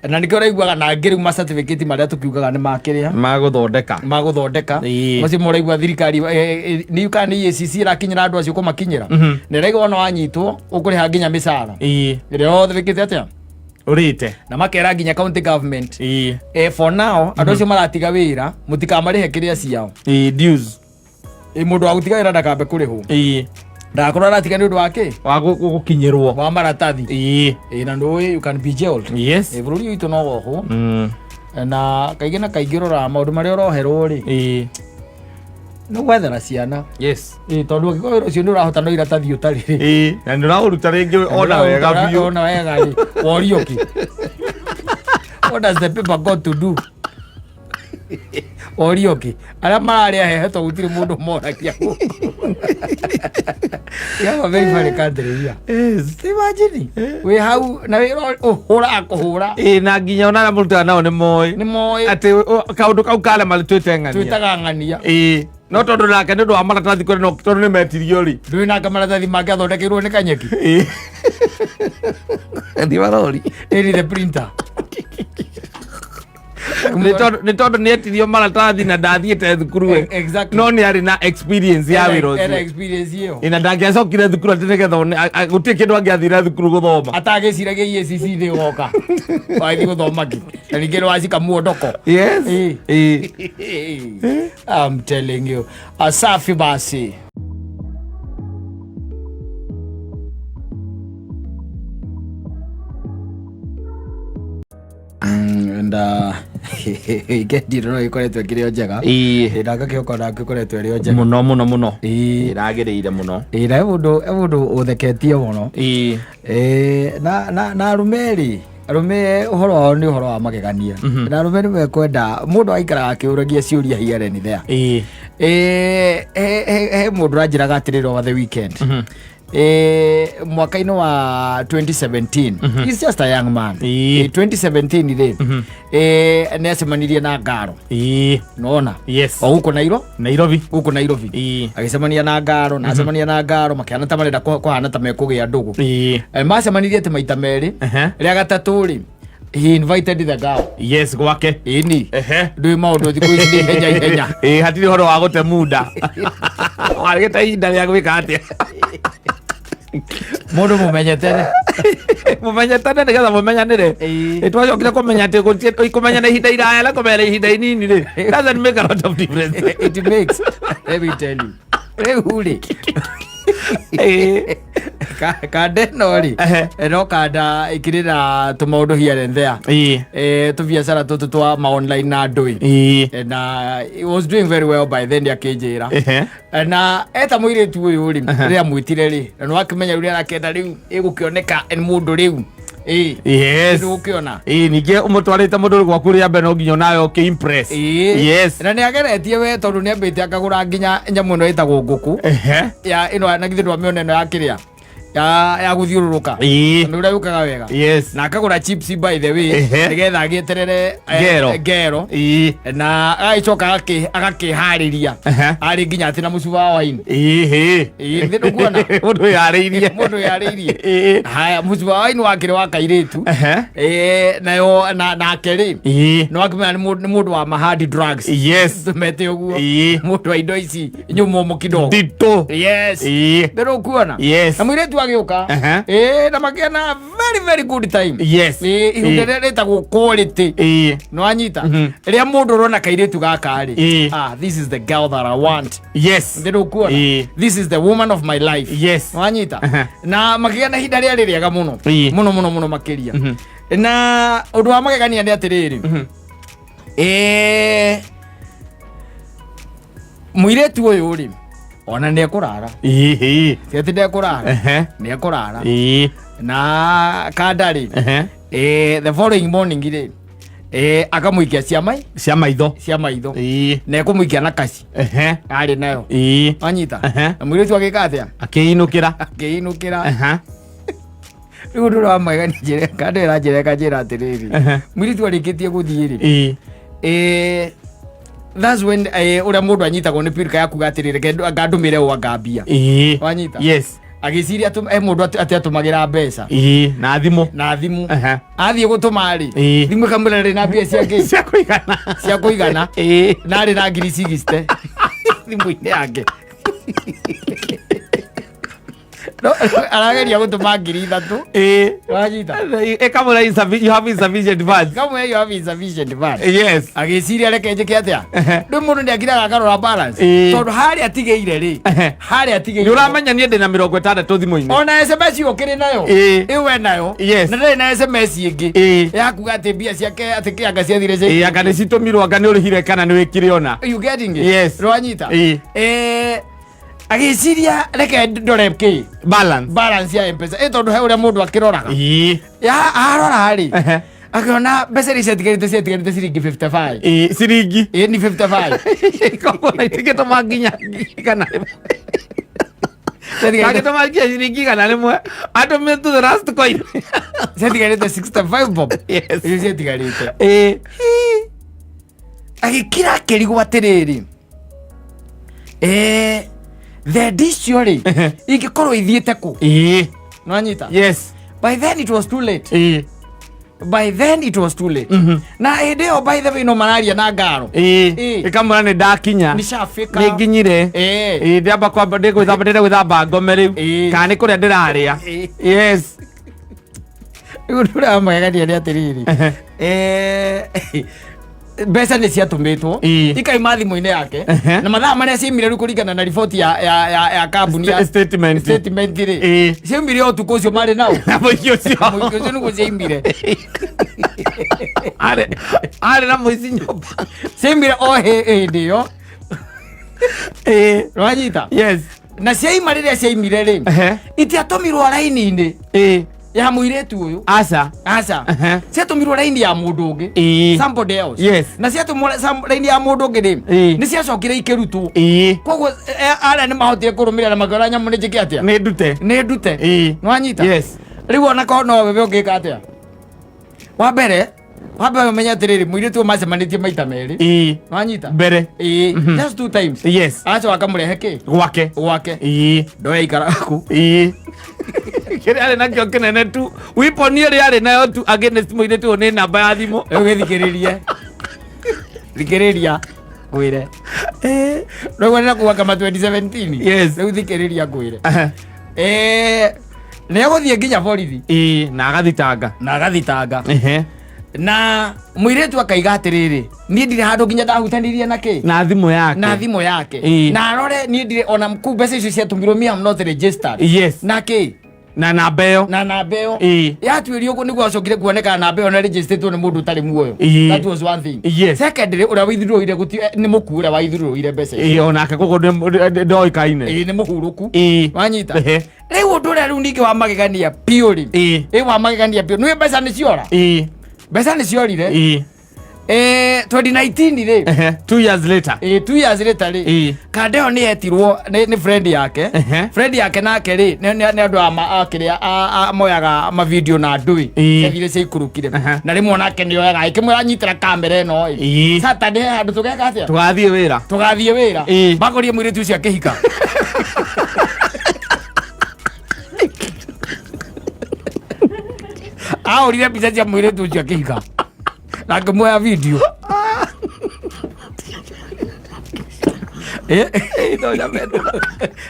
Na nĩkĩo ũraiguaga na ngĩ rĩu ma certificate marĩa tũkiugaga nĩ makĩrĩa Magũthondeka. Magũthondeka. Macio mũraigua thirikari nĩ kana nĩ EACC ĩrakinyĩra andũ acio kũmakinyĩra. Na ĩraigua ona wanyitwo ũkũrĩha nginya mĩcara ĩrĩa yothe wĩkĩte atĩa. Ũrĩte. Na makera nginya county government, for now andũ acio maratiga wĩra mũtikamarĩhe kĩrĩa ciao. Dues. Mũndũ wa gũtiga wĩra ndakambe kũrĩhwo. Ndagakorwo aratiga nĩ ũndũ wa kĩ? Wa gũkinyĩrwo. Wa maratathi. Na ndũĩ you can be jailed. Bũrũri witũ no wohwo. Na kaingĩ na kaingĩ ũroraga maũndũ marĩa ũroherwo rĩ, nĩ gwethera ciana. Tondũ angĩkorwo wĩra ũcio nĩ ũrahota no iratathi ũtarĩ rĩ, Na nĩ ũraũruta rĩngĩ ona wega biũ. Ona wega rĩ, worio kĩ? What does the paper got to do? Worio kĩ? Arĩa mararĩa hehe to gũtirĩ mũndũ moragia gũkũ. We have a very funny country here. Imagine wĩ hau na wĩra ũhũraga kũhũra. Na nginya ona arĩa mũrutaga nao nĩ moĩ Nĩ moĩ. Atĩ kaũndũ kau karema twĩte ng'ania. Twĩtaga ng'ania. No tondũ nake nĩ ũndũ wa maratathi kũrĩ no tondũ nĩ metirio rĩ. Ndũĩ nake maratathi make athondekeirwo nĩ kanyeki. Thiĩ marori. Ĩni the printer. Nĩ tondũ nĩ etirio maratathi na ndathiĩte thukuru we. No nĩ arĩ na experience ya wĩra Ena ũcio. Experience ĩyo. Na ndangĩacokire thukuru atĩ nĩgetha gũtirĩ kĩndũ angĩathire thukuru gũthoma. Atagĩciragia EACC nĩ ĩgoka wathiĩ gũthoma kĩ na ningĩ nĩ wacika muondoko. I'm telling you. Asafi basi. And weekend ĩno no ĩkoretwo ĩkĩrĩ o njega. Na ngakĩhoka onake ĩkoretwo ĩrĩ o njega. Mũno mũno mũno. Ĩragĩrĩire mũno. Na he mũndũ ũtheketie mũno. Na arũme rĩ, arũme ũhoro wao nĩ ũhoro wa magegania. Na arũme nĩ mekwenda mũndũ aikaraga akĩũragia ciũria here and there. He mũndũ ũranjĩraga atĩrĩrĩ over the weekend. Mwaka-inĩ wa 2017, he's just a young man. 2017 rĩ, nĩ acemanirie na ngaro. Nona o gũkũ Nairo Nairobi. Gũkũ Nairobi. Agĩcemania na ngaro na acemania na ngaro makĩhana ta marenda kũhana ta mekũgĩa ndũgũ. Macemanirie atĩ maita merĩ. Rĩa gatatũ rĩ, he invited the girl. Yes, gwake. Ĩni. Ndũĩ maũndũ thikũ ici nĩ ihenya ihenya. Ĩĩ, hatirĩ ũhoro wa gũte muda, warĩgĩte ihinda rĩa gwĩka atĩa? Mũndũ mũmenyete. Mũmenye tene nĩgetha mũmenyanĩre. Ĩĩ. Ĩ, twacokire kũmenya atĩ kũmenyana ihinda iraya na kũmenyana ihinda inini rĩ, doesn't make a lot of difference. It makes, let me tell you, rĩu rĩ, kanda ĩno rĩ, no kanda ĩkĩrĩ na tũmaũndũ here and there. Tũbiacara tũtũ twa ma online na ndũĩ. Na he was doing very well by then, akĩnjĩra. Na eta mũirĩtu ũyũ rĩ, rĩrĩa mwĩtire rĩ, na nĩwakĩmenya rĩu nĩarakenda rĩu ĩgũkĩoneka nĩ mũndũ rĩu. Nĩgũkĩona. Ĩĩ, ningĩ ũmũtwarĩte mũndũ gwaku rĩa mbere, no nginya onawe ũkĩ impress. Na nĩ ageretie we, tondũ nĩ ambĩte akagũra nginya nyamũ ĩno ĩtagwo ngũkũ ya ĩno, na githĩ ndwamĩona ĩno ya kĩrĩa ya gũthiũrũrũka? Nĩ ũrĩa yũkaga wega. Na akagũra chips, by the way, nĩgetha agĩeterere Ngero. Ngero. Na agagĩcoka agakĩharĩria arĩ nginya atĩ na mũcuba wa wine. Ĩĩ, thĩ ndũkuona? Mũndũ wĩharĩirie. Mũndũ wĩharĩirie. Haya, mũcuba wa wine wakĩrĩ wa kairĩtu. Nayo nake rĩ, nĩ wakĩmenya nĩ mũndũ wa ma hard drugs. Tũmete ũguo. Mũndũ wa indo ici nyũmũmũ kidogo. Nditũ. Yes. Ndĩrũkuona? Yes. Na mũirĩtu agĩũka. Na makĩona very very good time. Ihinda rĩrĩa rĩtagwo quality. Nĩwanyita? Rĩrĩa mũndũ ũrona kairĩtu gaka rĩ, "Ah, this is the girl that I want." Ndĩrũkuona? "This is the woman of my life." Nĩwanyita? Na makĩgĩa na ihinda rĩarĩ rĩega mũno. Mũno mũno mũno makĩria. Na ũndũ wa magegania nĩ atĩrĩrĩ, mũirĩtu ũyũ rĩ, ona nĩ ekũrara. Ti atĩ ndekũrara. Nĩ ekũrara. Na kanda rĩ, the following morning rĩ, akamũikia cia mai Cia maitho. Cia maitho. Na ekũmũikia na kaci arĩ nayo. Wanyita? Na mũirĩtu agĩka atĩa? Akĩinũkĩra. Akĩinũkĩra. Rĩu ũndũ ũrĩa wa magegania, njĩra kanda ĩranjĩra ĩkanjĩra atĩrĩrĩ, mũirĩtu arĩkĩtie gũthiĩ rĩ, that's when ũrĩa mũndũ anyitagwo nĩ pirika ya kuga atĩrĩrĩ, "Reke ngandũmĩre ũũ angambia." Wanyita? Yes. Agĩciria mũndũ atĩ atũmagĩra mbeca Na thimũ. Na thimũ. Athiĩ gũtũma rĩ, thimũ ĩkamwĩra rĩ na mbia cia kĩ? Cia kũigana. Cia kũigana. Na arĩ na 60,000 thimũ-inĩ yake. No, arageria gũtũma 3,000. Wanyita? Ĩkamwĩra you have insufficient funds. Kamwe, "You have insufficient funds." Agĩciria, "Reke njĩke atĩa?" Rĩu mũndũ nĩ akiraga akarora balance. Tondũ harĩa atigĩire rĩ, harĩa atigĩire, Nĩ ũramenya niĩ ndĩna 60 thimũ-inĩ. Ona SMS ũkĩrĩ nayo. Ĩyo we nayo. Na ndarĩ na SMS ĩngĩ ya kuga atĩ mbia ciake atĩ kĩanga ciathire cia Anga nĩ citũmirwo, anga nĩ ũrĩhire kana nĩ wĩkire ona. You getting it? Yes. Nĩwanyita? Agĩciria, "Reke ndore kĩ?" Balance. Balance ya Mpesa, tondũ he ũrĩa mũndũ akĩroraga. Ya arora rĩ, akĩona mbeca iria ciatigarĩte ciringi 55. Ĩĩ, ciringi. Ĩ ni 55. Koguo itingĩtũma nginya 100. Ciatigarĩte Agĩtũma nginya ciringi 100, atũmire to the last coin. Ciatigarĩte 65 bob. Icio ciatigarĩte. Agĩkira akĩrigwo atĩrĩrĩ, thendi icio rĩ, ingĩkorwo ithiĩte kũ? Nĩwanyita? Yes. By then it was too late. By then it was too late. Na hĩndĩ ĩyo, by the way, no mararia na ngaro. Ĩkamwĩra nĩ ndakinya. Nĩcafika. Nĩ nginyire. Ĩĩ, ndĩamba kwamba ndĩgwĩthamba, ndĩrenda gwĩthamba ngome rĩu. Kana nĩ kũrĩa ndĩrarĩa. Yes. Rĩu ũndũ ũrĩa wa magegania nĩ atĩrĩrĩ, mbeca nĩ ciatũmĩtwo, ikaima thimũ-inĩ yake. Na mathaa marĩa ciaimire rĩu, kũringana na riboti ya kambuni ya Statement. Statement rĩ, ciaimire o ũtukũ ũcio marĩ nao. Na mũici ũcio. Mũingĩ ũcio nĩguo ciaimire. Arĩ na mũici nyũmba. Ciaimire o hĩndĩ ĩyo. Wanyita? Yes. Na ciaima, rĩrĩa ciaimire rĩ, itiatũmirwo raini-inĩ. Ya mũirĩtu ũyũ. Aca. Aca. Ehe. Ciatũmirwo raini ya mũndũ ũngĩ. Somebody else. Yes. Na ciatũmwo raini ya mũndũ ũngĩ rĩ, nĩ ciacokire ikĩrutwo. Koguo arĩa nĩ mahotire kũrũmĩrĩra na makĩona nyamũ nĩ njĩke atĩa? Nĩ ndute. Nĩ ndute. Nĩwanyita? Yes. Rĩu ona korwo no wewe ũngĩka atĩa? Wa mbere, wambe ũmenye atĩrĩrĩ, mũirĩtu ũyũ macemanĩtie maita merĩ. Nĩwanyita? Mbere. Ĩĩ, just two times. Yes. Agacoka akamũrehe kĩ? Gwake. Gwake. Ndoya ikaraga kũ? Kĩrĩa arĩ nakĩo kĩnene tu weapon ĩrĩa arĩ nayo tu against mũirĩtu ũyũ nĩ namba ya thimũ. Rĩu gĩthikĩrĩrie. Thikĩrĩria ngwĩre. Rĩu nĩ kuga kama 2017. Yes. Rĩu thikĩrĩria ngwĩre. Nĩ egũthiĩ nginya borithi. Ĩĩ, na agathitanga. Na agathitanga. Ehe. Na mũirĩtu akaiga atĩrĩrĩ, niĩ ndirĩ handũ nginya ndahutanirie na kĩ? Na thimũ yake. Na thimũ yake. Na arore niĩ ndirĩ ona kuu mbeca icio ciatũmirwo, me am not registered. Yes. Na kĩ? Na namba ĩyo. Na namba ĩyo. Yatuĩrio ũguo nĩguo acokire kuonekana namba ĩyo na registered nĩ mũndũ ũtarĩ muoyo. That was one thing. Yes. Secondly, ũrĩa waithurũire gũti nĩ mũkuũ ũrĩa waithurũire mbeca icio. Ĩĩ, onake koguo ndoĩkaine. Ĩĩ, nĩ mũhurũku. Wanyita? Ehe. Rĩu ũndũ ũrĩa rĩu ningĩ wa magegania biũ rĩ. Ĩ wa magegania biũ. Nĩũĩ mbeca nĩ ciora? Mbeca nĩ ciorire. 2019 rĩ. Ehe. 2 years later. Ĩ, 2 years later rĩ. Kanda ĩyo nĩ yetirwo nĩ friend yake. Friend yake nake rĩ nĩ andũ a kĩrĩa moyaga mavideo na ndũĩ. Ciathire ciaikũrũkire. Na rĩmwe onake nĩ oyaga ĩkĩmwĩra nyitĩra kamera ĩno ĩ. Saturday he handũ tũgeka atĩa? Tũgathiĩ wĩra. Tũgathiĩ wĩra. Makorie mũirĩtu ũcio akĩhika. Ahũrire mbica cia mũirĩtu ũcio akĩhika na akĩmuoya video.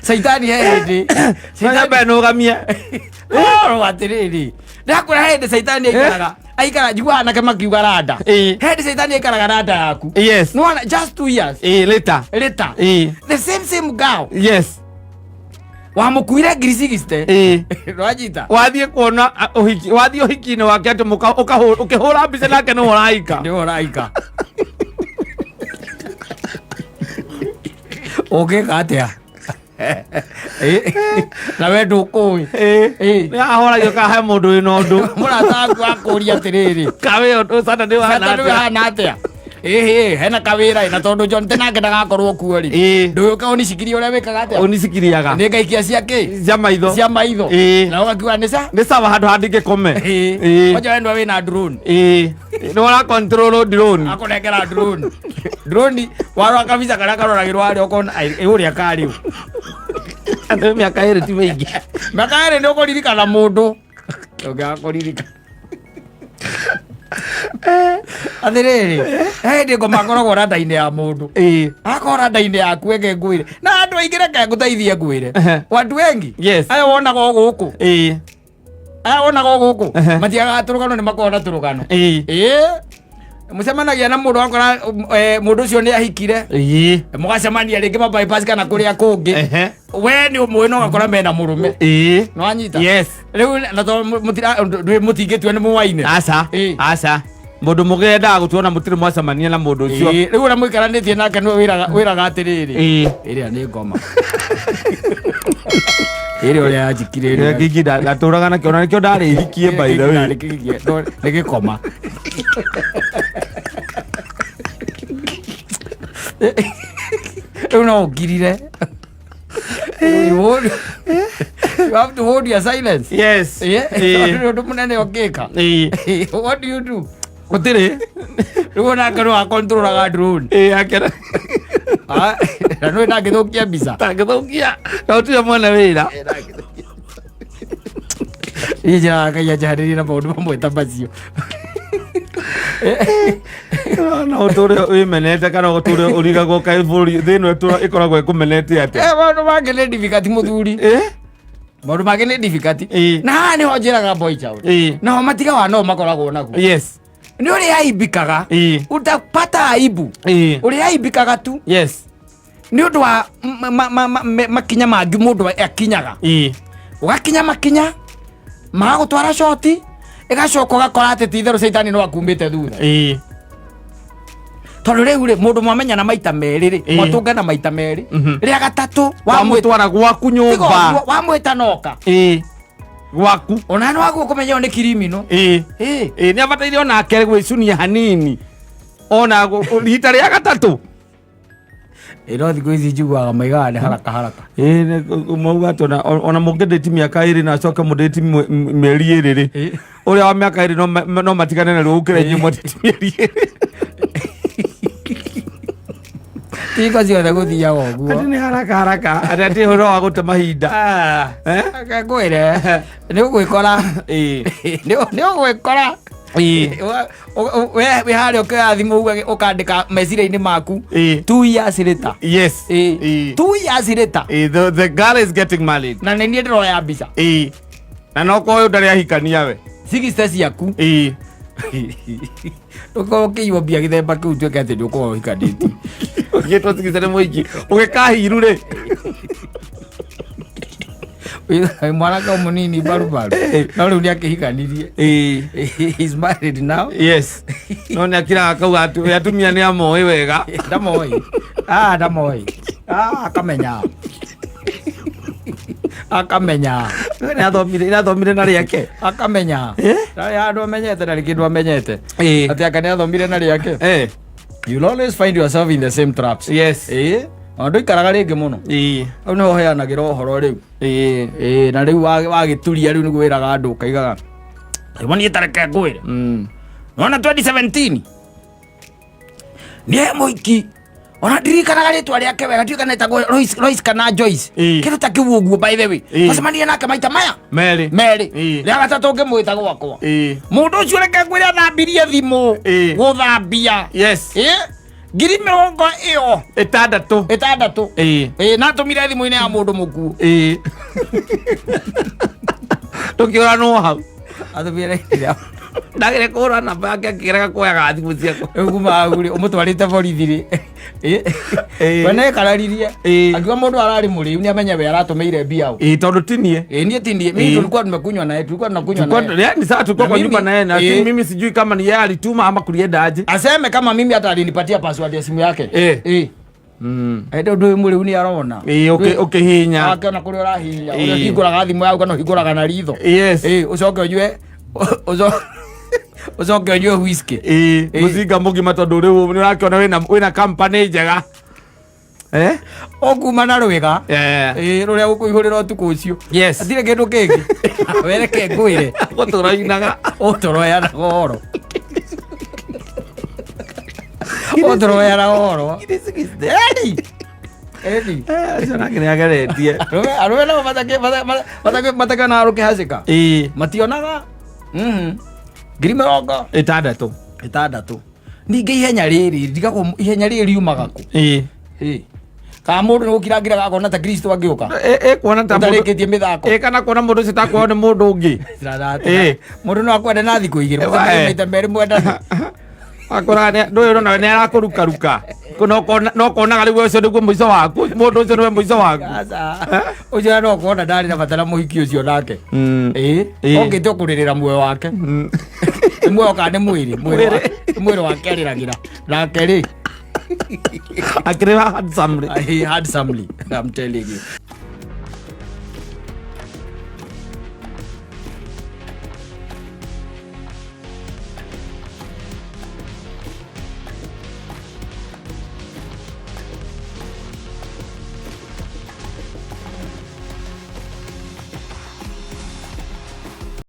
Caitani he hĩndĩ. Nyambe nũgamie. Oro atĩrĩrĩ, ndakwĩra he hĩndĩ caitani aikaraga aikara njiguaga anake makiuga randa. He hĩndĩ caitani aikaraga randa yaku. Yes. Nĩwona, just 2 years Ĩĩ, later. Later. The same same girl wamukuire ngiri 60. Nwanyita? Wathiĩ kuona ũhiki, wathiĩ ũhiki-inĩ wake atĩ ũkĩhũra mbica nake nĩwe ũraika. Nĩwe ũraika. Ũngĩka atĩa? Na we ndũkũĩ. Nĩ ahoragio kana he mũndũ wĩna ũndũ. Mũrata waku akũria atĩrĩrĩ, kawĩ ũndũ Saturday Saturday wahana atĩa? wahana atĩa? Ĩhĩ, hena kawĩra ĩ, na tondũ John Tenange ndagakorwo kuo rĩ, ndũyũke ũnicikirie ũrĩa wĩkaga atĩa? Ũnicikiriaga. Nĩ ngaikia cia kĩ? Cia maitho. Cia maitho. Na ũgakiuga nĩ ca. Nĩ sawa handũ handingĩkome. Kwanja we nĩwe wĩna drone. Ĩĩ, nĩ ũra control drone. Akũnengera drone. Drone warora kabica karĩa karoragĩrwo harĩa ũkona ai, ĩ ũrĩa karĩ ũ. Andũ mĩaka 2 ti mĩingĩ. Mĩaka 2 nĩ ũkũririkana mũndũ. Ũngĩaga kũririkana. Atĩrĩrĩ, he hĩndĩ ngoma akoragwo randa-inĩ ya mũndũ. Akorwo randa-inĩ yaku eke ngwĩre. Na andũ aingĩ reke ngũteithie ngwĩre. Watu wengi. Aya wonaga o gũkũ. Aya wonaga o gũkũ. Matiagaga tũrũgano nĩ makoragwo na tũrũgano. Ĩĩ. Mũcemanagia na mũndũ wakora mũndũ ũcio nĩ ahikire. Mũgacemania rĩngĩ ma bypass kana kũrĩa kũngĩ. We nĩ ũmũĩ no ũgakora mena mũrũme. Nĩwanyita? Yes. Rĩu na tondũ mũtingĩtua nĩ mũwaine. Aca. Aca. Mũndũ mũgĩ endaga gũtuona mũtirĩ mwacemania na mũndũ ũcio. Ĩĩ, rĩu ũrĩa mũikaranĩtie nake nĩwe wĩraga atĩrĩrĩ, ĩrĩa nĩ ngoma ĩrĩa ũrĩa yanjikire ĩrĩa. Kĩngĩ ndatũraga nakĩo na nĩkĩo ndarĩ hikie by the way. Nĩ gĩkoma. Rĩu no ũngirire. You have to hold your silence. Yes. Yeah. Nĩ ũndũ mũnene ũngĩka. What do you do? Gũtirĩ. Rĩu onake no akontrolaga drone. Ĩĩ, akena. Ah, na nĩ ndangĩthũkia mbica. Tangĩthũkia. Na ũtirĩ mwene wĩra. Niĩ njĩraga Ngai anjehererie na maũndũ mamwe ta macio. No ũtũre wĩmenete kana ũtũre ũrigagwo kaĩ bũrũri thĩ ĩno ĩkoragwo ĩkũmenete atĩa? Maũndũ mangĩ nĩ difficult mũthuri. Maũndũ mangĩ nĩ difficult. Na haha nĩho njĩraga boy child. Nao matigawa no makoragwo naguo. Yes. Nĩ ũrĩa aimbikaga. Utapata aibu. Ũrĩa aimbikaga tu. Yes. Nĩ ũndũ wa makinya mangĩ mũndũ akinyaga. Ũgakinya makinya magagũtwara coti ĩgacoka ũgakora atĩ ti itherũ caitani no akumĩte thutha. Tondũ rĩu rĩ mũndũ mwamenyana maita merĩ rĩ, mwatũngana maita merĩ, rĩa gatatũ wamwĩtwara gwaku tiga nyũmba. ũguo, wamwĩta noka. Gwaku. Ona no waguo kũmenya ũyũ nĩ kirimino. Ĩĩ. Ĩĩ. Ĩĩ, nĩ abataire onake gwĩcunia hanini ona rita rĩa gatatũ. Ĩ no thikũ ici njiguaga maigaga nĩ haraka haraka. Ĩĩ, mauga atĩ ona mũngĩndĩti mĩaka 2 na acoke mũndĩti mĩeri 2 rĩ, ũrĩa wa mĩaka 2 no matigane na rĩu ũkĩre inyuĩ mwandĩti mĩeri 2. Tiko ciothe gũthiaga ũguo. Atĩ nĩ haraka haraka, atĩ atĩ ũhoro wa gũte mahinda. Eh? Reke ngwĩre nĩ ũgwĩkora. Nĩ ũgwĩkora. We wĩ harĩa ũkĩoya thimũ ũguo ũkandĩka meciria-inĩ maku 2 years later. 2 years later. The girl is getting married. Na nĩ niĩ ndĩroya mbica. Ĩĩ. Na no kwa ũyũ ndarĩ ahikania we. Sixty ciaku. Ndũkorwo ũkĩiywo mbia gĩthemba kĩu tuĩke atĩ nĩ ũkorwo ũhikanĩtie. Ũgĩtwo sixty nĩ mũingĩ. Ũgĩkahiru rĩ. Wĩ mwanake o mũnini mbarubaru, no rĩu nĩ akĩhikanirie. He's married now. Yes. No nĩ akiraga akauga atĩ atumia nĩ amoĩ wega. Ndamoĩ. Ah, ndamoĩ. Ah, akamenya, akamenya. Nĩ athomire, nĩ athomire na rĩake. Akamenya. Ndarĩ handũ amenyete, ndarĩ kĩndũ amenyete. Atĩ anga nĩ athomire na rĩake. You'll always find yourself in the same traps. Ona ndũikaraga rĩngĩ mũno. Hau nĩho ũheanagĩra ũhoro rĩu. Ĩĩ, na rĩu wagĩturia rĩu nĩguo wĩraga andũ ũkaigaga rĩmwe niĩ tareke ngwĩre. Nona 2017 nĩ he mũhiki, ona ndirikanaga rĩtwa rĩake wega, ndiũĩ kana etagwo Lois kana Joyce. Kĩndũ ta kĩu ũguo, by the way. Twacemanirie nake maita maya Merĩ. merĩ. Rĩa gatatũ ngĩmwĩta gwakwa. Mũndũ ũcio, reke ngwĩre, athambirie thimũ. Gũthambia. Ngiri mĩrongo ĩyo 60. 60. Ĩĩ, natũmire thimũ-inĩ ya mũndũ mũkuũ. Tũkĩũranwo hau. Atũmire raini. Ndagĩre kũhũra namba yake akĩrega kuoyaga thimũ ciakwa. Rĩu kuma hau rĩ, ũmũtwarĩte borithi rĩ? We nĩekararirie. Akiuga mũndũ ararĩ mũrĩu, nĩ amenye we aratũmĩire mbia ũ. Ĩĩ, tondũ ti niĩ. Ĩĩ, niĩ ti niĩ. Mimi tulikuwa tumekunywa naye, tulikuwa tunakunywa naye. Yani sasa tulikuwa Na kwa nyumba naye na mimi sijui kama ni yeye alituma ama kulienda aje. Aseme kama mimi hata alinipatia password ya simu yake. Ĩĩ. Ĩndĩ ũndũ ũyũ mũrĩu nĩ arona. Ĩĩ, ũkĩhihinya. Akĩona kũrĩa ũrahihinya, ũrĩa ũhingũraga thimũ yaku kana ũhingũraga na ritho. Ĩĩ, ũcoke ũnyue ũcoke ũnyue whisky. Ĩĩ, mũcinga mũgima, tondũ rĩu nĩ ũrakĩona wĩna company njega. Eh? Ũkuma na rwĩga. Ĩĩ, rũrĩa gũkũihũrĩra ũtukũ ũcio. Hatirĩ kĩndũ kĩngĩ. Wereke ngwĩre. Gũtũra inaga. Ũtũroyanaga ũhoro. Ũtũroyanaga ũhoro. Eni. Eni. Acio nake nĩ ageretie. Arũme nao matakĩonaga rũkĩhacĩka. Mationaga. Ngiri mĩrongo 60. 60. Ningĩ ihenya rĩrĩ ndigagwo, ihenya rĩrĩ riumaga kũ? Ĩ. Kana mũndũ nĩ gũkirangĩra akona ta Kristo angĩũka. Ĩ, kuona ta mũndũ ũtarĩkĩtie mĩthako. Ĩ, kana kuona mũndũ ũcio takuoyo nĩ mũndũ ũngĩ. Mũndũ no akwende na thikũ 2, mũcemanie maita merĩ mwendane. Akora ndũyũ ũrona nĩ arakũrukaruka. No konaga rĩu ũcio nĩguo mũico waku, mũndũ ũcio nĩwe mũico waku. Aca. Ũcio no kuona ndarĩ na bata na mũhiki ũcio nake. Ĩ. Okĩte kũrĩrĩra muoyo wake. Nĩ muoyo kana nĩ mwĩrĩ? Nĩ mwĩrĩ wake arĩragĩra nake rĩ. Akĩrĩha handsomely. Handsomely, I'm telling you.